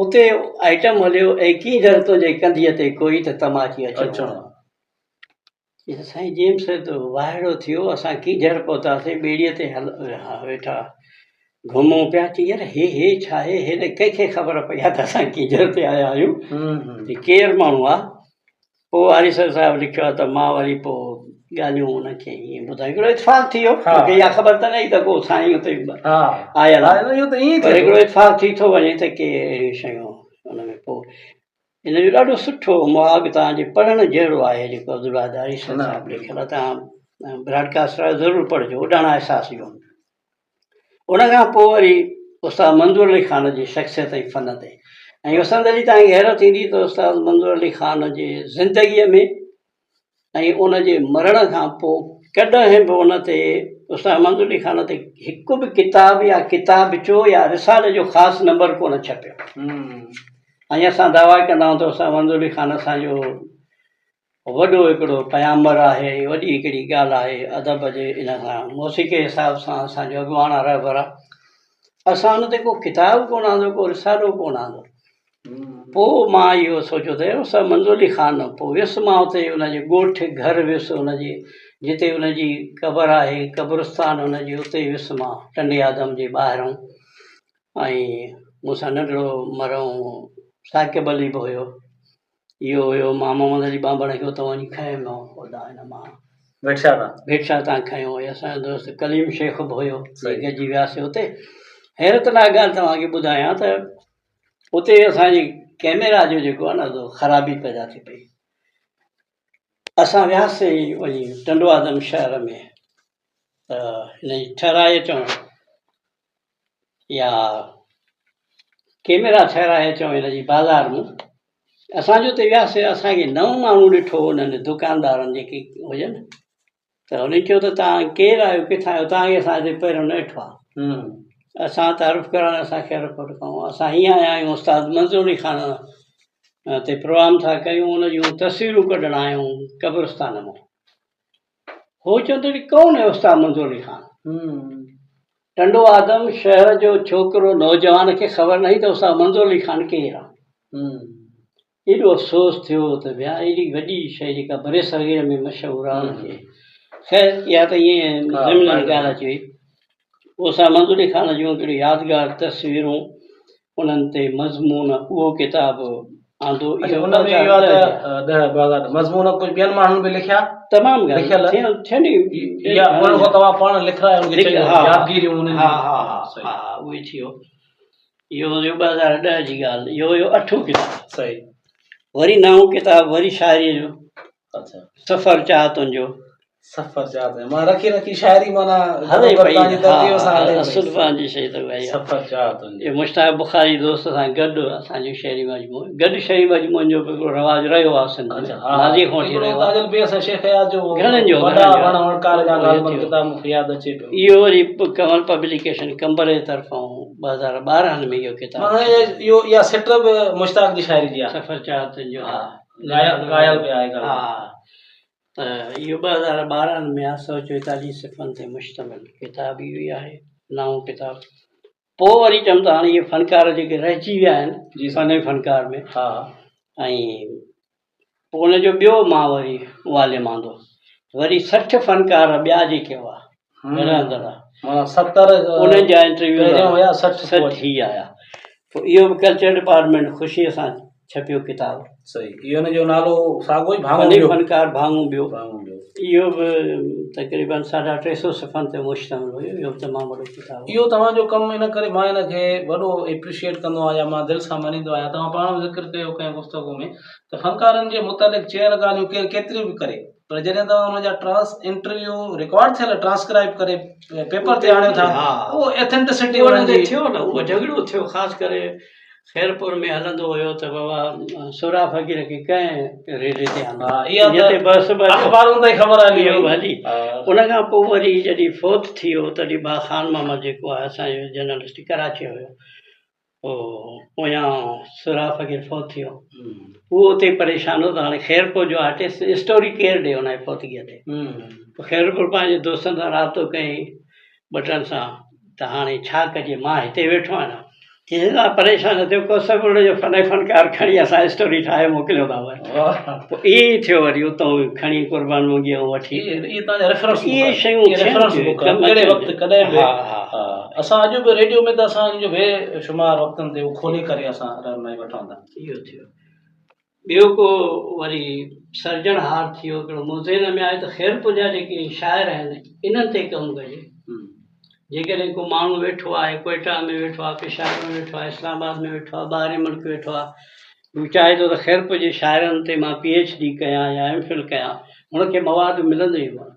B: اتي آئٽم هليو اي ڪينجهر تنهنجي ڪنڌيء تي ڪوئي ته تماچي اچڻو سائين جيمس ته واهڙو ٿيو، اسان ڪينجهر پهتاسين، ٻيڙيء تي ويٺا گهمون پيا، چي يار هي هي ڇا آهي، هيڏي ڪنهن کي خبر پئي آهي ته اسان ڪينجهر تي آيا آهيون، هي ڪير ماڻهو آهي؟ پوء آريسر صاحب لکيو آهي ته مان وري پوء ڳالهيون ان کي ائين ٻڌايون، هڪڙو اتفاق ٿي ويو، مون کي اها خبر ته نه هئي ته ڪو سائين اتي آيل آهي، پر هڪڙو اتفاق ٿي ٿو وڃي ته ڪي اهڙيون شيون ان ۾ پوء ان جو ڏاڍو سٺو مهاڳ توهان جي پڙهڻ جهڙو آهي جيڪو عبدالواحد آريسر صاحب لکيل آهي توهان براڊڪاسٽر آهيو ضرور پڙهجو اڏاڻا احساس جو ان کان پوء وري استاد منظور علي خان جي شخصيت ۽ فن تي ۽ استاد علي توهان کي حيرت ٿيندي ته استاد منظور علي خان جي زندگيء ۾ ۽ ان جي مرڻ کان پوء ڪڏهن به ان تي استاد منظور علي خان تي هڪ به ڪتاب يا ڪتابچو يا رسالي جو خاص نمبر ڪونه ڇپيو ۽ اسان دعويٰ ڪندا آهيون ته استاد منظور علي خان اسان جو وڏو هڪڙو پيامبر آهي ۽ وڏي هڪڙي ڳالهه آهي ادب جي ان سان موسيقي جي حساب سان اسان جو اڳواڻ آهي رهبر آهي اسان ان تي ڪو ڪتاب ڪونه آندو ڪو رسالو ڪونه آندو پوء مان اهو سوچيو ته استاد منظور علي خان پوء ويس مان اتي ان جي ڳوٺ گهر ويس ان جي جتي ان جي قبر آهي قبرستان ان جي اتي ويس مان ٽنڊي آدم جي ٻاهران ۽ مون سان ننڍڙو مرحوم ثاقب علي به هيو اهو هيو مان محمد علي ٻانڀڻ کي اتان وڃي کنيم هوڏانهن هن مان
A: ڀيٽ شاهه تان
B: ڀيٽ شاهه تان کنيو ۽ اسان جو دوست ڪليم شيخ به هيو گڏجي وياسي اتي حيرت ناڪ ڳالهه توهان کي ٻڌايان ته اتي اسان جي ڪئميرا جو جيڪو آهي نه سو خرابي پيدا ٿي پئي. اسان وياسين وڃي ٽنڊو آدم شهر ۾ ته هن جي ٺهرائي اچون يا ڪئميرا ٺهرائي اچون هن جي بازار مان اسان جو اتي وياسين اسان کي نئون ماڻهو ڏٺو انهن دڪاندارن جيڪي هجن ته هنن چيو ته توهان ڪير آهيو ڪٿان آيو توهان کي اسان هتي پهريون نه ڏٺو آهي اسان تعارف ڪرائڻ اسان خيرپور کان اسان هيئن آيا آهيون استاد منظور علي خان تي پروگرام ٿا ڪيون ان جون تصويرون ڪڍڻ آيا آهيون قبرستان مان هو چون ته ڪون هي استاد منظور علي خان ٽنڊو آدم شهر جو ڇوڪرو نوجوان کي خبر نه هئي ته استاد منظور علي خان ڪير آهي ايڏو افسوس ٿيو ته ڀيا ايڏي وڏي شيء جيڪا برصغير ۾ مشهور آهي ان کي خير اها ته ائين ضمني ڳالهه اچي وئي استاد منظور علي خان جون هڪڙيون يادگار تصويرون انهن تي مضمون اهو ڪتاب آندو
A: اهو ان ۾ اهو آهي ته ڏهه ٻه هزار مضمون ڪجهه ٻين ماڻهن به لکيا
B: تمام گهڻا
A: لکيل
B: ٿين
A: يا انهن کان توهان پاڻ لکرايا انهن کي چيو يادگيريون انهن
B: ها ها ها ها اهو ئي ٿيو اهو هيو 2010 جي ڳالهه اهو هيو اٺون ڪتاب
A: صحيح
B: وري نائون ڪتاب وري شاعريء جو
A: اچھا
B: سفر چاهتن جو
A: سفر چاهتن مان رکي رکي شاعري معنيٰ
B: هلي پئي
A: تنهنجي ترتيب سان هلي پئي
B: اصل پنهنجي شيء ته اها ئي
A: سفر چاهتن
B: جو مشتاق بخاري دوست سان گڏ اسان جو شعري مجموعو گڏ شعري مجموعن جو به هڪڙو رواج رهيو آهي سنڌ ۾ ماضيء کان وٺي رهيو آهي
A: تاجل بي اسان شيخ اياز جو
B: گهڻن جو
A: وڏا وڻ وڻڪار جا غالباً ڪتاب مون کي ياد اچي پيو
B: اهو وري ڪنول پبليڪيشن قمبر جي طرفان 2012 ۾ اهو ڪتاب
A: معنيٰ اهو اها سٽ به مشتاق جي شاعري جي آهي
B: سفر چاهتن جو ها
A: ڳايل به آهي
B: ها ته اهو 2012 ۾ آهي 144 صفحن تي مشتمل ڪتاب اهو ئي آهي نئون ڪتاب پوء وري چيم ته هاڻي اهي فنڪار جيڪي رهجي ويا آهن فن ۽ فنڪار ۾
A: ها
B: ۽ پوء ان جو ٻيو مان وري واليم آندو. وري 60 فنڪار ٻيا جيڪي هئا رهندڙ
A: معنيٰ 70
B: انهن جا انٽرويو
A: پهريون هيا 60
B: 60 هي آيا. پوء اهو به ڪلچر ڊپارٽمينٽ خوشيء سان ڇپيو ڪتاب.
A: صحيح اهو ان جو نالو ساڳو ئي ڀاڱو
B: ٻيو. فنڪار ڀاڱو ٻيو. ڀاڱو ٻيو. اهو به تقريبن 350 صفحن تي مشتمل هيو. اهو به تمام وڏو ڪتاب هو.
A: اهو توهان جو ڪم ان ڪري مان ان کي وڏو ايپريشيئيٽ ڪندو آهيان يا مان دل سان مڃيندو آهيان توهان پاڻ به ذڪر ڪيو ڪنهن گفتگو ۾ ته فنڪارن جي متعلق چيل ڳالهيون ڪير ڪيتريون به ڪري پر جڏهن توهان ان جا ٽرانس انٽرويو رڪارڊ ٿيل ٽرانسڪرائب ڪري پيپر تي آڻيو ٿا اهو اٿينٽسٽي انهن جي
B: ٿيو نه اهو جهڳڙو ٿيو خاص ڪري خيرپور ۾ هلندو هيو ته بابا سهراب فقير کي ڪنهن ريڊيو تي آندو
A: جتي بس اخبارن تائين خبر هلي
B: وئي هلي ان کان پوء وري جڏهن فوت ٿي ويو تڏهن با خان محمد جيڪو آهي اسان جو جرنلسٽ ڪراچي هيو پوء پويان سهراب فقير فوت ٿي ويو اهو اتي پريشان هو ته هاڻي خيرپور جو آرٽسٽ اسٽوري ڪير ڏي ان جي فوتگيء تي پوء خيرپور پنهنجي دوستن سان رابطو ڪيائين ٻه ٽن سان ته هاڻي ڇا ڪجي مان هتي ويٺو آهيان چيائين توهان پريشان نه ٿيو ڪوثر ٻرڙي جو فن فنڪار کڻي اسان اسٽوري ٺاهي موڪليون ٿا پوء ائين ئي ٿيو وري اتان کڻي قربان منگي ۽ وٺي
A: اهي توهان جا ريفرنس
B: اهي شيون
A: ريفرنس بڪ ڪهڙي وقت ڪڏهن به اسان اڄ به ريڊيو ۾ ته اسان جو بي شمار وقتن تي اهو کولي ڪري اسان رهنمائي وٺون ٿا.
B: اهو ٿيو. ٻيو ڪو وري سرجڻهار ٿيو هڪڙو مون ذهن ۾ آيو ته خيرپور جا جيڪي شاعر آهن انهن تي ڪم ڪجي. جيڪڏهن ڪو ماڻهو ويٺو آهي ڪوئيٽا ۾ ويٺو آهي، پشاور ۾ ويٺو آهي، اسلام آباد ۾ ويٺو آهي، ٻاهرين ملڪ ويٺو آهي، هو چاهي ٿو ته خيرپور جي شاعرن تي مان پي ايڇ ڊي ڪيان يا ايم فل ڪيان، هن کي مواد ملندو ئي ڪونه.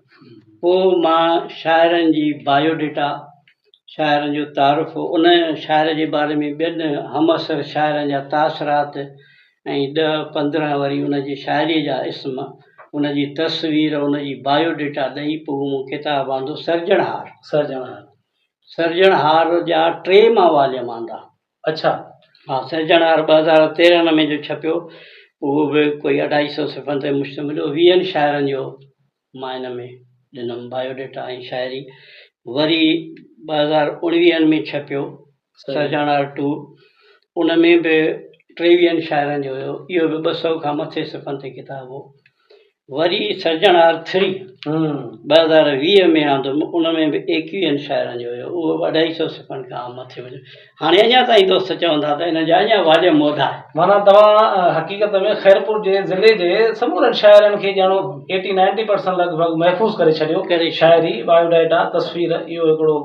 B: پوء مان شاعرن جي بايو ڊيٽا، شاعرن جو تعارف، ان شاعر جي باري ۾ ٻين همعصر شاعرن جا تاثرات ۽ ڏهه 15 وري ان جي شاعريء جا اسم، ان جي تصوير، ان جي بايو ڊيٽا ڏئي پوء مون ڪتاب آندو سرجڻهار.
A: سرجڻهار.
B: سرجڻهار جا ٽي مان واليم آندا.
A: اڇا.
B: ها سرجڻهار 2013 ۾ جو ڇپيو اهو به ڪوئي اڍائي سئو صفحن تي مشتمل هو. ويهن شاعرن جو مان ان ۾ ڏنم بايو ڊيٽا ۽ شاعري. وري 2019 ۾ ڇپيو سرجڻهار ٽو ان ۾ به ٽيويهن شاعرن جو هيو. اهو به 200 کان مٿي صفحن تي ڪتاب هو. وري سرجڻهار ٿري 2020 ۾ آندم ان ۾ به ايڪويهن شاعرن جو هيو اهو به اڍائي سئو صفحن کان مٿي وڃي هاڻي اڃا تائين دوست چون ٿا ته ان جا اڃا واليم موڌا آهن.
A: معنيٰ توهان حقيقت ۾ خيرپور جي ضلعي جي سمورن شاعرن کي ڄڻو ايٽي نائنٽي پرسنٽ لڳ ڀڳ محفوظ ڪري ڇڏيو
B: ڪري
A: شاعري، بايو ڊيٽا، تصوير اهو هڪڙو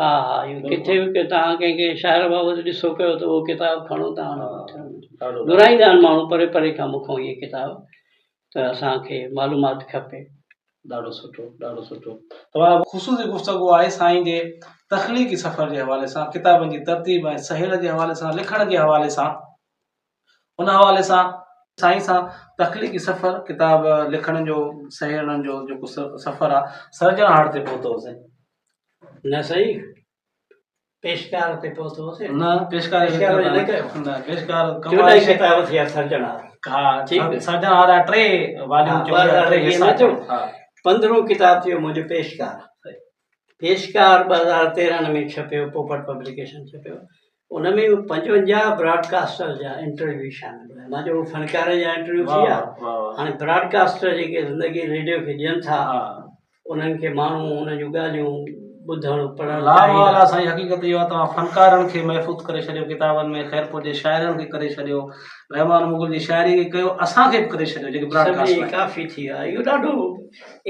B: ها ها اهو ڪٿي به توهان ڪنهن ڪنهن شاعر بابت ڏسو ڪيو ته اهو ڪتاب کڻو توهان گهرائيندا آهن ماڻهو پري پري کان مون کان اهي ڪتاب ته اسان کي معلومات کپي.
A: ڏاڍو سٺو ڏاڍو سٺو تمام خصوصي گفتگو آهي سائين جي تخليقي سفر جي حوالي سان ڪتابن جي ترتيب ۽ سهيڙ جي حوالي سان لکڻ جي حوالي سان ان حوالي سان سائين سان تخليقي سفر ڪتاب لکڻ جو سهيڙڻ جو جيڪو سفر آهي سرجڻهار تي پهتو سائين.
B: نه سائين پيشڪار تي پهتو هوسين.
A: نه پيشڪار
B: پيشڪار نه ڪيو.
A: نه پيشڪار
B: 14 ڪتاب ٿيا سرجڻهار.
A: ها سرجڻهار جا ٽي واليوم چئون ٽي حصا
B: ٿيو. پندرهون ڪتاب ٿيو منهنجو پيشڪار. پيشڪار 2013 ۾ ڇپيو پوپٽ پبليڪيشن ڇپيو. ان ۾ 55 براڊ ڪاسٽر جا انٽرويو شامل هيا. مان چيو فنڪارن جا انٽرويو ٿي ويا هاڻي براڊ ڪاسٽر جيڪي زندگي ريڊيو کي ڏين ٿا انهن کي ماڻهو انهن جون ڳالهيون ٻڌڻ پڙهڻ
A: لا محال آ سائين حقيقت اهو آ توهان فنڪارن کي محفوظ ڪري ڇڏيو ڪتابن ۾ خيرپور جي شاعرن کي ڪري ڇڏيو رحمان مغل جي شاعري کي ڪيو اسان کي به ڪري ڇڏيو جيڪي براڊ ڪاسٽ
B: سڀني ڪافي ٿي ويا اهو ڏاڍو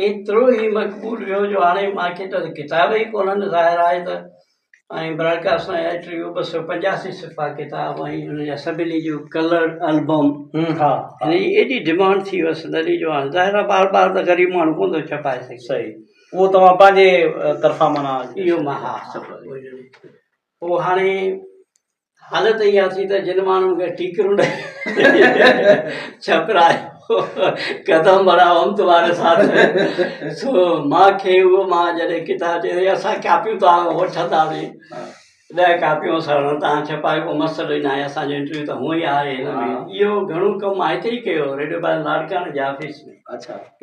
B: ايترو ئي مقبول ويو جو هاڻي مان کي ته ڪتاب ئي ڪونهن ظاهر آهي ته ۽ براڊ ڪاسٽ ۽ انٽرويو 285 صفحا ڪتاب ۽ ان جا سڀني جو ڪلر البم
A: ها
B: هن جي ايڏي ڊمانڊ ٿي ويس تڏهن جو هاڻي ظاهر آهي بار بار ته غريب ماڻهو ڪونه ٿو ڇپائي سگهي.
A: صحيح اهو توهان پنهنجي طرفان معنيٰ
B: اهو مان ها پوء هاڻي حالت اها ٿي ته جن ماڻهن کي ٽيڪرون ڏئي ڇپرايو قدم بڙهاؤ هم تمهاري ساٿ هين سو مان کي اهو مان جڏهن ڪتاب چيو اسان ڪاپيون توهان کان وٺنداسين 10 ڪاپيون اسان وٽ توهان ڇپايو ڪو مسئلو ئي ناهي اسان جو انٽرويو ته هونئن ئي آهي هن ۾ اهو گهڻو ڪم مان هتي ئي ڪيو ريڊيو پاڪستان لاڙڪاڻي جي آفيس ۾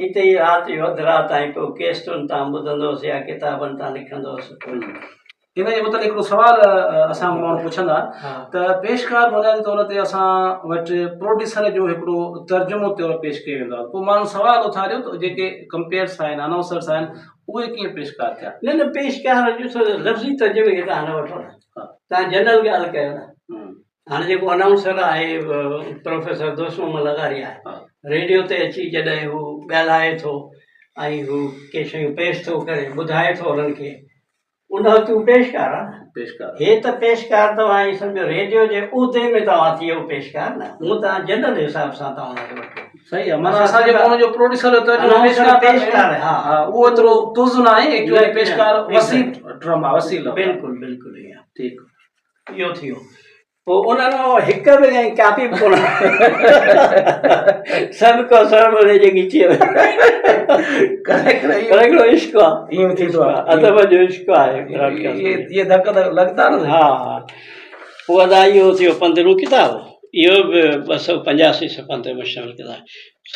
B: هتي ئي رات جو اڌ رات تائين پيو ڪيسٽن تان ٻڌندو هوس يا ڪتابن تان لکندو هوس.
A: ان جي متعلق هڪڙو سوال اسان کان ماڻهو پڇندا ته پيشڪار بنيادي طور تي اسان وٽ پروڊيوسر جو هڪڙو ترجمو طور پيش ڪيو ويندو آهي پوء ماڻهن سوال اٿاريو ته جيڪي ڪمپيئرس آهن انائونسرس آهن اهي ڪيئن پيشڪار ٿيا؟
B: نه نه پيشڪار جو لفظي ترجمي کي توهان نه وٺو نه توهان جنرل ڳالهه ڪيو نه هاڻي جيڪو انائونسر آهي پروفيسر دوست محمد لغاري آهي ريڊيو تي اچي جڏهن هو ڳالهائي ٿو ۽ هو ڪي شيون پيش ٿو ڪري ٻڌائي ٿو انهن کي ان وقت هو پيشڪار آهي نه
A: پيشڪار
B: هي ته پيشڪار توهان ائين سمجهو ريڊيو جي عهدي ۾ توهان ٿي ويو پيشڪار نه هونء توهان جنرل حساب سان توهان ان کي وٺو.
A: صحيح آهي معنيٰ اسان جيڪو ان جو پروڊيوسر جو ترجمو
B: پيشڪار پيشڪار ها
A: ها اهو ايترو تز نه آهي ايڪچوئلي پيشڪار وسيع ٽرم آهي وسيع لفظ
B: بلڪل بلڪل ائين
A: ٺيڪ
B: اهو ٿي ويو پوء انهن مان هڪ به ڪنهن ڪاپي به ڪونه سڀ ڪو سر مڙي جي ڳچيء ۾ پر هڪڙو عشق آ
A: ائين ٿيندو آ
B: ادب جو عشق آهي براڊڪاسٽ
A: اهي ڌڪ ته لڳتا نه
B: ها ها پوء ادا اهو ٿيو پندرهون ڪتاب اهو به 285 صفحن تي مشتمل ڪتاب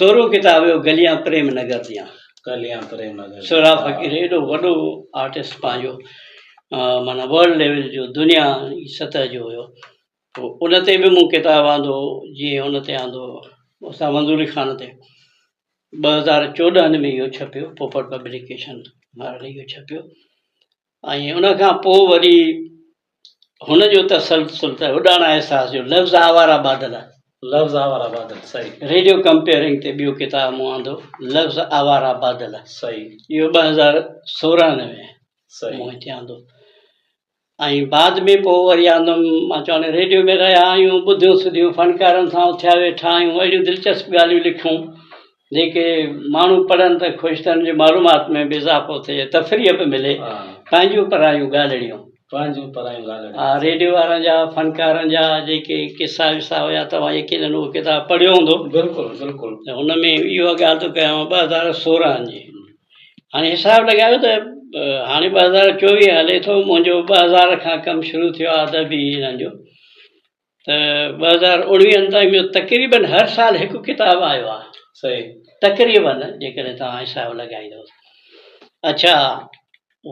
B: سورهون ڪتاب هيو گليان پريم نگر ديان
A: گليان پريم نگر
B: سهراب فقير ايڏو وڏو آرٽسٽ پنهنجو معنيٰ ورلڊ ليول جو دنيا جي سطح جو هيو پوء ان تي به مون ڪتاب آندو جيئن ان تي آندو اسان منظور علي خان تي 2014 ۾ اهو ڇپيو پوپٽ پبليڪيشن وارن اهو ڇپيو ۽ ان کان پوء وري هن جو تسلسل ته اڏاڻا احساس جو لفظ آوارا بادل
A: لفظ آوارا بادل صحيح
B: ريڊيو ڪمپيئرنگ تي ٻيو ڪتاب مون آندو لفظ آوارا بادل
A: صحيح
B: اهو 2016 ۾
A: صحيح
B: مون هتي آندو ۽ بعد ۾ پوء وري آندم مان چوان ريڊيو ۾ رهيا آهيون ٻڌيون سڌيون فنڪارن سان اٿيا ويٺا آهيون اهڙيون دلچسپ ڳالهيون لکيون جيڪي ماڻهو پڙهن ته خوش ٿين جي معلومات ۾ به اضافو ٿئي تفريح به ملي پنهنجون پرايون ڳالهڙيون
A: پنهنجون پرايون ڳالهڙيون
B: ها ريڊيو وارن جا فنڪارن جا جيڪي قصا وصا هيا توهان يقينن اهو ڪتاب پڙهيو هوندو
A: بلڪل بلڪل
B: ته هن ۾ اها ڳالهه ٿو ڪيان 2016 جي هاڻي حساب لڳايو ته هاڻي 2024 هلي ٿو منهنجو 2000 کان ڪم شروع ٿيو آهي ادبي انهن جو ته 2019 تائين منهنجو تقريبن هر سال هڪ ڪتاب آيو آهي
A: صحيح
B: تقريبن جيڪڏهن توهان حساب لڳائيندو اڇا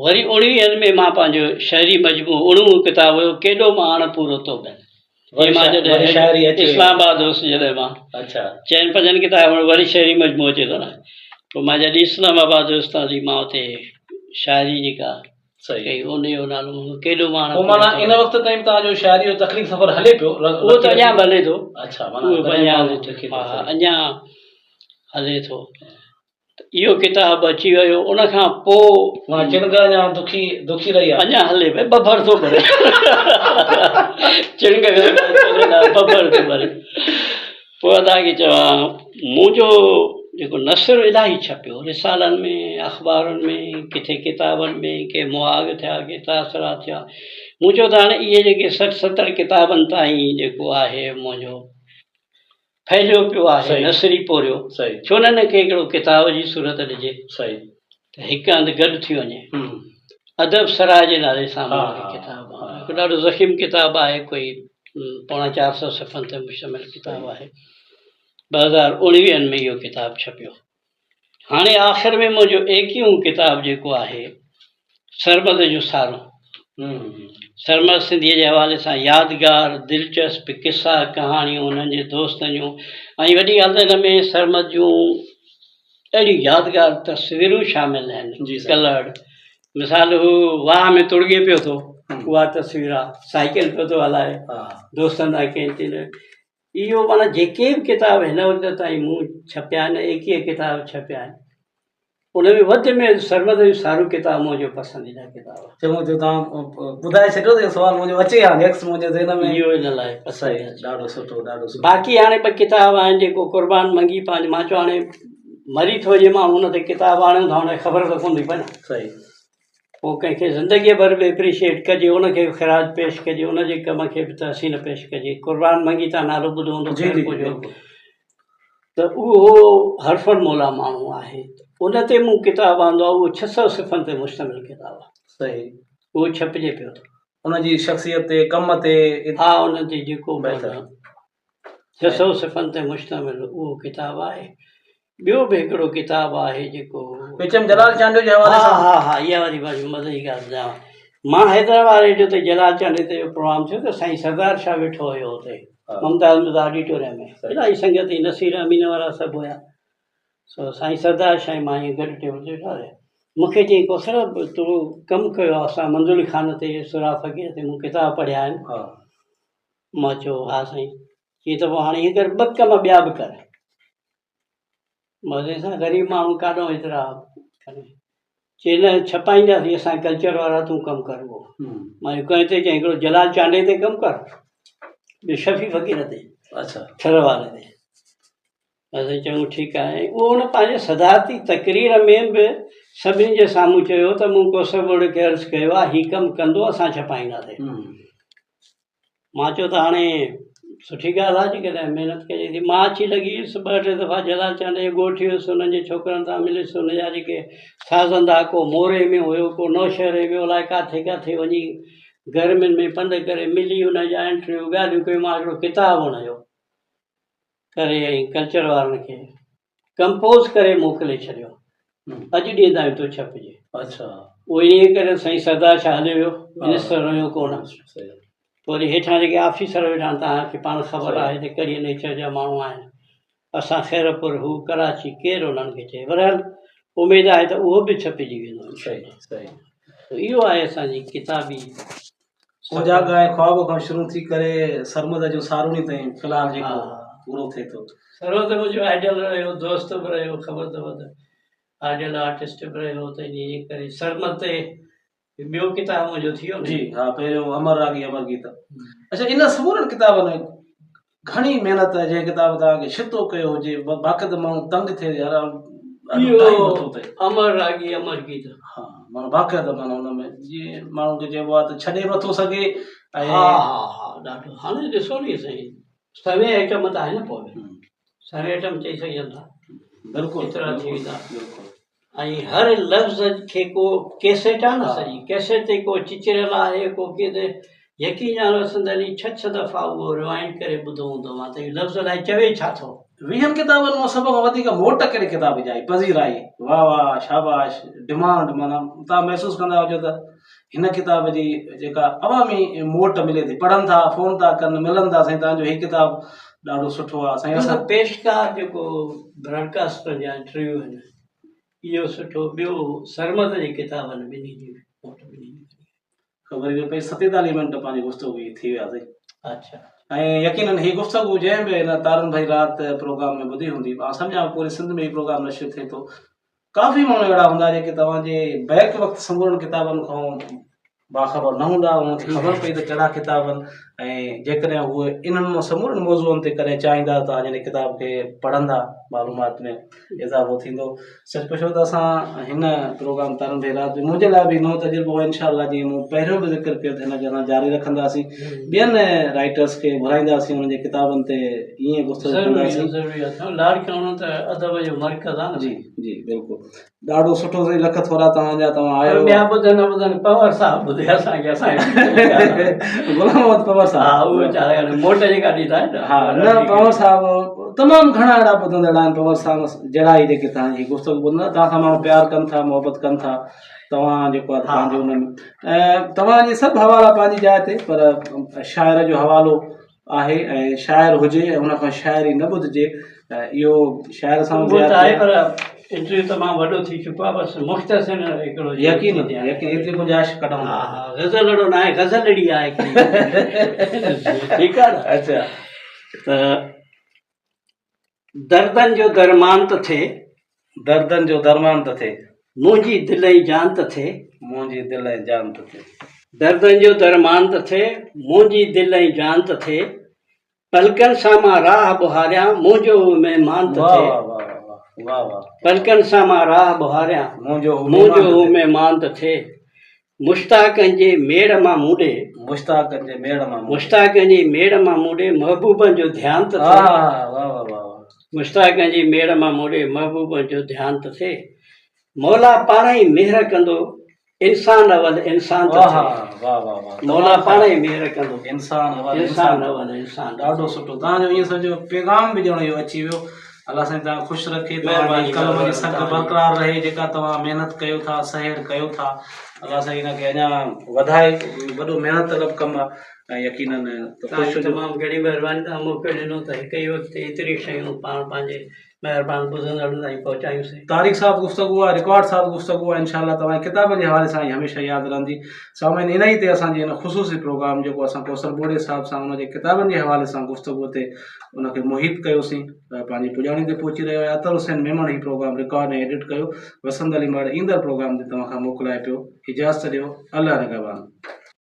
B: وري اڻويهن ۾ مان پنهنجو شعري مجموعو اڻويهون ڪتاب هيو ڪيڏو مان اڻ پورو تو بن
A: وري
B: مان
A: وري شاعري
B: جڏهن
A: اچي
B: اسلام آباد هوس جڏهن مان
A: اڇا
B: چئن پنجن ڪتابن ۾ وري شعري مجموعو اچي ٿو نه پوء مان جڏهن اسلام آباد هوس تان مان اتي شاعري جيڪا
A: صحيح
B: ڪئي ان جو نالو مون ڪيڏو مان
A: پوء معنيٰ ان وقت تائين توهان جو شاعري جو تخليق سفر هلي پيو
B: اهو ته اڃا به هلي ٿو
A: اڇا معنيٰ
B: اهو به اڃا هلي ٿو ها اڃا هلي ٿو ته اهو ڪتاب اچي ويو ان کان پوء.
A: مان چڻنگ اڃا دکي دکي رهي آهي.
B: اڃا هلي پئي ٻڀر ٿو ٻري. چڻنگ کان ٻڀر ٿو ٻري. پوء ادا کي چوان منهنجو جيڪو نثر الاهي ڇپيو رسالن ۾ اخبارن ۾ ڪٿي ڪتابن ۾ ڪي مهاڳ ٿيا ڪي تاثرات ٿيا مون چيو ته هاڻي اهي جيڪي سٺ ستر ڪتابن تائين جيڪو آهي منهنجو ڦهليو پيو آهي نثري پورهيو ڇو نه ان کي هڪڙو ڪتاب جي صورت ڏجي ته هڪ هنڌ گڏ ٿي وڃي. ادب سراء جي نالي سان مون هي ڪتاب آندو. هڪ ڏاڍو ضخيم ڪتاب آهي ڪوئي پوڻا چار سئو صفحن تي مشتمل ڪتاب آهي. 2019 ۾ اهو ڪتاب ڇپيو. هاڻي آخر ۾ منهنجو ايڪيهون ڪتاب جيڪو آهي سرمد جون سارون سرمد سنڌيء جي حوالي سان يادگار دلچسپ قصا ڪهاڻيون انهن جي دوستن جون ۽ وڏي ڳالهه ته ان ۾ سرمد جون اهڙيون يادگار تصويرون شامل آهن ڪلرڊ مثال هو واهه ۾ تڙڳي پيو ٿو اها تصوير آهي سائيڪل پيو ٿو هلائي دوستن سان ڪنهن اهو معنيٰ جيڪي به ڪتاب هن وقت تائين مون ڇپيا آهن، ايڪيهه ڪتاب ڇپيا آهن، ان ۾ وڌ ۾ وڌ سرمد جو سارو ڪتاب منهنجو پسنديده ڪتاب آهي.
A: چڱو ٿيو توهان ٻڌائي ڇڏيو ته اهو سوال منهنجو اچي ها نيڪسٽ منهنجي ذهن ۾.
B: اهو ان لاء پسند آهي.
A: ڏاڍو سٺو ڏاڍو سٺو.
B: باقي هاڻي ٻه ڪتاب آهن جيڪو قربان منگي پنهنجو مان چيو هاڻي مري ٿو وڃي ماڻهو ان تي ڪتاب آڻيون ٿا ان کي خبر ته ڪونه ٿي پئي نه.
A: صحيح.
B: پوء ڪنهن کي زندگيء ڀر به اپريشيئيٽ ڪجي، ان کي به خراج پيش ڪجي، ان جي ڪم کي به تحسين پيش ڪجي. قربان منگي تان نالو ٻڌو هوندو
A: جي جي
B: خيرپور جو
A: بلڪل.
B: ته اهو حرفن مولا ماڻهو آهي. ان تي مون ڪتاب آندو آهي، اهو 600 صفحن تي مشتمل ڪتاب آهي.
A: صحيح.
B: اهو ڇپجي پيو ٿو.
A: ان جي شخصيت تي، ڪم تي.
B: ها ان تي جيڪو به
A: بهتر.
B: 600 صفحن تي مشتمل اهو ڪتاب آهي. ٻيو به هڪڙو ڪتاب آهي جيڪو
A: وچ ۾ جلال چانڊيو جي حوالي سان.
B: ها ها ها اها وري وري مزي جي ڳالهه ٻڌايان. مان حيدرآباد ريڊيو تي جلال چانڊيي تي جو پروگرام ٿيو ته سائين سردار شاهه ويٺو هيو اتي ممتاز مرزا آڊيٽوريم ۾ الاهي سنگت هئي نصير امين وارا سڀ هيا سو سائين سردار شاهه ۽ مان ائين گڏ ٽيبل تي ويٺا هياسين مون کي چيائين ڪوثر تو ڪم ڪيو آهي اسان منظور علي خان تي سهراب فقير تي مون ڪتاب پڙهيا آهن مان چيو ها سائين چيائين ته پوء هاڻي ائين ڪر ٻه ڪم ٻيا به ڪر مزي سان غريب ماڻهو ڪاڏو ايترا ڪري چي نه ڇپائينداسين اسان ڪلچر وارا تون ڪم ڪر اهو مان چيو ڪنهن تي چيائين هڪڙو جلال چانڊيي تي ڪم ڪر ٻيو شفيع فقير تي اڇا ٿر واري تي اسان چڱو ٺيڪ آهي اهو هن پنهنجي صدارتي تقرير ۾ به سڀني جي سامهون چيو ته مون ڪوثر ٻوڙي کي عرض ڪيو آهي هي ڪم ڪندو اسان ڇپائينداسين مان چيو ته هاڻي سٺي ڳالهه آهي جيڪڏهن محنت ڪجي ٿي. مان اچي لڳي هيس ٻه ٽي دفعا جلال چانڊيي جي ڳوٺ ويس انهن جي ڇوڪرن سان مليس ان جا جيڪي سازندا ڪو موري ۾ هيو ڪو نوشهري ۾ الائي ڪاٿي ڪاٿي وڃي گرمين ۾ پنڌ ڪري ملي ان جا انٽرويو ڳالهيون ڪيون مان هڪڙو ڪتاب ان جو ڪري ۽ ڪلچر وارن کي ڪمپوز ڪري موڪلي ڇڏيو اڄ ڏينهن تائين ٿو ڇپجي
A: اڇا
B: اهو ائين ڪري سائين سردار شاهه هليو ويو منسٽر رهيو ڪونه پوء وري هيٺان جيڪي آفيسر ويٺا آهن توهان کي پاڻ خبر آهي ته ڪهڙي نيچر جا ماڻهو آهن اسان خيرپور هو ڪراچي ڪير انهن کي چئي بهرحال اميد آهي ته اهو به ڇپجي ويندو اهو آهي اسان جي ڪتابي
A: اوجاڳا ۽ خواب کان شروع ٿي ڪري سرمد جون ساروڻي تائين في الحال جيڪو پورو ٿئي ٿو.
B: سرمد منهنجو آئيڊيل رهيو، دوست به رهيو، خبر اٿو ته آئيڊيل آرٽسٽ به رهيو ته انهيء جي ڪري سرمد تي ٻيو ڪتاب منهنجو ٿي ويو نه.
A: جي ها پهريون امر راڳي امر گيت. اڇا انهن سمورن ڪتابن ۾ گهڻي محنت آهي جنهن ڪتاب توهان کي ڇتو ڪيو هجي باقاعده ماڻهو تنگ ٿئي يار
B: ڏاڍو ٽائيم ورتو اٿئي. امر راڳي امر گيت.
A: ها معنيٰ باقاعده معنيٰ ان ۾ جيئن ماڻهو کي چئبو آهي ته ڇڏي به نٿو سگهي ۽
B: ها ها ها ڏاڍو هاڻي ڏسو ني سائين سوين آئٽم ته آهن پوء به سوين آئٽم چئي سگهجن ٿا
A: بلڪل
B: ايترا ٿي ويندا بلڪل ۽ هر لفظ کي ڪو ڪيسيٽ آهي نه سڄي ڪيسيٽ تي ڪو چچريل آهي ڪو ڪيئن ته يقين ڄاڻو سنڌ علي ڇهه ڇهه دفعا اهو ريوائنڊ ڪري ٻڌو هوندو مان ته اهو لفظ الائي چوي ڇا ٿو.
A: ويهن ڪتابن مان سڀ کان وڌيڪ موٽ ڪهڙي ڪتاب جي آئي؟ پذيرائي، واهه واهه، شاباش، ڊمانڊ معنيٰ توهان محسوس ڪندا هجو ته هن ڪتاب جي جيڪا عوامي موٽ ملي ٿي، پڙهن ٿا، فون ٿا ڪن، ملن ٿا، سائين توهان جو هي ڪتاب ڏاڍو سٺو آهي، سائين اسان.
B: پيشڪار جيڪو براڊڪاسٽرن جا انٽرويو آهن اهو سٺو ٻيو سرمد جي ڪتابن ٻنهي جي موٽ ٻنهي جي گهڻي آهي.
A: خبر ئي نه پئي ستيتاليهه منٽ پنهنجي گفتگو جي ٿي ويا سائين.
B: اڇا.
A: ۽ يقينن هي گفتگو جنهن به هن تارن ڀري رات پروگرام ۾ ٻڌي هوندي آئون سمجهان ٿو پوري سنڌ ۾ هي پروگرام نشر ٿئي ٿو ڪافي ماڻهو اهڙا هوندا جيڪي توهان جي بيڪ وقت سمورن ڪتابن کان باخبر نه هوندا انهن کي خبر پئي ته ڪهڙا ڪتاب آهن ۽ جيڪڏهن هو انهن مان سمورن موضوعن تي ڪڏهن چاهيندا ته توهان جي هن ڪتاب کي پڙهندا معلومات ۾ اضافو ٿيندو سچ پڇو ته اسان هن پروگرام تارن ڀي رات به منهنجي لاء به نئون تجربو هو انشاء الله جيئن مون پهريون به ذڪر ڪيو ته هن کي اسان جاري رکنداسين ٻين رائٽرس کي گهرائينداسين انهن جي ڪتابن تي ائين گفتگو ڪنداسين
B: ضروري آهي لاڙڪاڻو ته ادب جو مرڪز آهي نه
A: جي جي بلڪل ڏاڍو سٺو سائين لک ٿورا توهان جا توهان آيو
B: ٻيا ٻڌن نه ٻڌن پنهور صاحب ٻڌي اسان کي اسان
A: غلام محمد پنهور صاحب
B: ها اهو چاهي موٽ جيڪا ڏيندا آهن
A: ها نه پنهور صاحب تمام گهڻا اهڙا ٻڌندڙ آهن پنهور صاحب جهڙا ئي جيڪي توهان جي گفتگو ٻڌندا توهان سان ماڻهو پيار ڪن ٿا محبت ڪن ٿا توهان جيڪو آهي پنهنجو انهن ۽ توهان جي سڀ حوالا پنهنجي جاء تي پر شاعر جو حوالو آهي ۽ شاعر هجي ۽ ان کان شاعري نه ٻڌجي ته اهو شاعر سان
B: اهو ته آهي پر انٽرويو تمام وڏو ٿي چڪو آهي بس مختصر هڪڙو
A: يقين يقين ايتري گنجائش ڪڍون
B: ها ها غزل اهڙو نه آهي غزل اهڙي آهي ٺيڪ آهي نه
A: اچھا
B: ته دردن جو درمان ته ٿئي.
A: دردن جو درمان ته ٿئي.
B: منهنجي دل ۽ جان ته ٿئي.
A: منهنجي دل ۽ جان ته ٿئي.
B: دردن جو درمان ته ٿئي. منهنجي دل ۽ جان ته ٿئي. پلڪن سان مان راهه ٻهاريان، منهنجو هو مهمان ته ٿئي. پلڪن سان مان راهه ٻهاريان، منهنجو هو مهمان ته ٿئي. مشتاقن جي ميڙ مان مون ڏي.
A: مشتاقن جي ميڙ مان مون ڏي.
B: مشتاقن جي ميڙ مان مون ڏي محبوبن جو ڌيان ته ٿئي. مشتاقن جي ميڙ مان مون ڏي محبوبن جو ڌيان ته ٿئي. مولا پاڻ ئي مهر ڪندو انسان اول انسان ته ٿئي. مولا پاڻ ئي مهر ڪندو
A: انسان اول انسان ڏاڍو سٺو توهان جو ائين سمجهو پيغام به ڄڻ اهو اچي ويو. الله سائين توهان کي خوش رکي توهان جي قلم جي سگهه برقرار رهي جيڪا توهان محنت ڪيو ٿا سهيڙ ڪيو ٿا الله سائين ان کي اڃا وڌائي وڏو محنت طلب ڪم آهي ۽ يقينن ته خوش هجو.
B: تمام گهڻي مهرباني توهان موقعو ڏنو ته هڪ ئي وقت ايتريون شيون پاڻ پنهنجي مهربان ٻڌندڙن تائين پهچايون سين.
A: تاريخ ساز گفتگو آهي رڪارڊ ساز گفتگو آهي انشاء الله توهان جي ڪتابن جي حوالي سان هي هميشه ياد رهندي سامعين انهي تي اسان جي هن خصوصي پروگرام جيڪو اسان ڪوثر ٻوڙي صاحب سان ان جي ڪتابن جي حوالي سان گفتگو تي ان کي محيط ڪيوسين پنهنجي پڄاڻي تي پهچي رهيو آهي اطهر حسين ميمڻ هي پروگرام رڪارڊ ۽ ايڊٽ ڪيو وسند علي مهڙ ايندڙ پروگرام تي توهان کان موڪلائي پيو اجازت ڏيو الله نگهبان.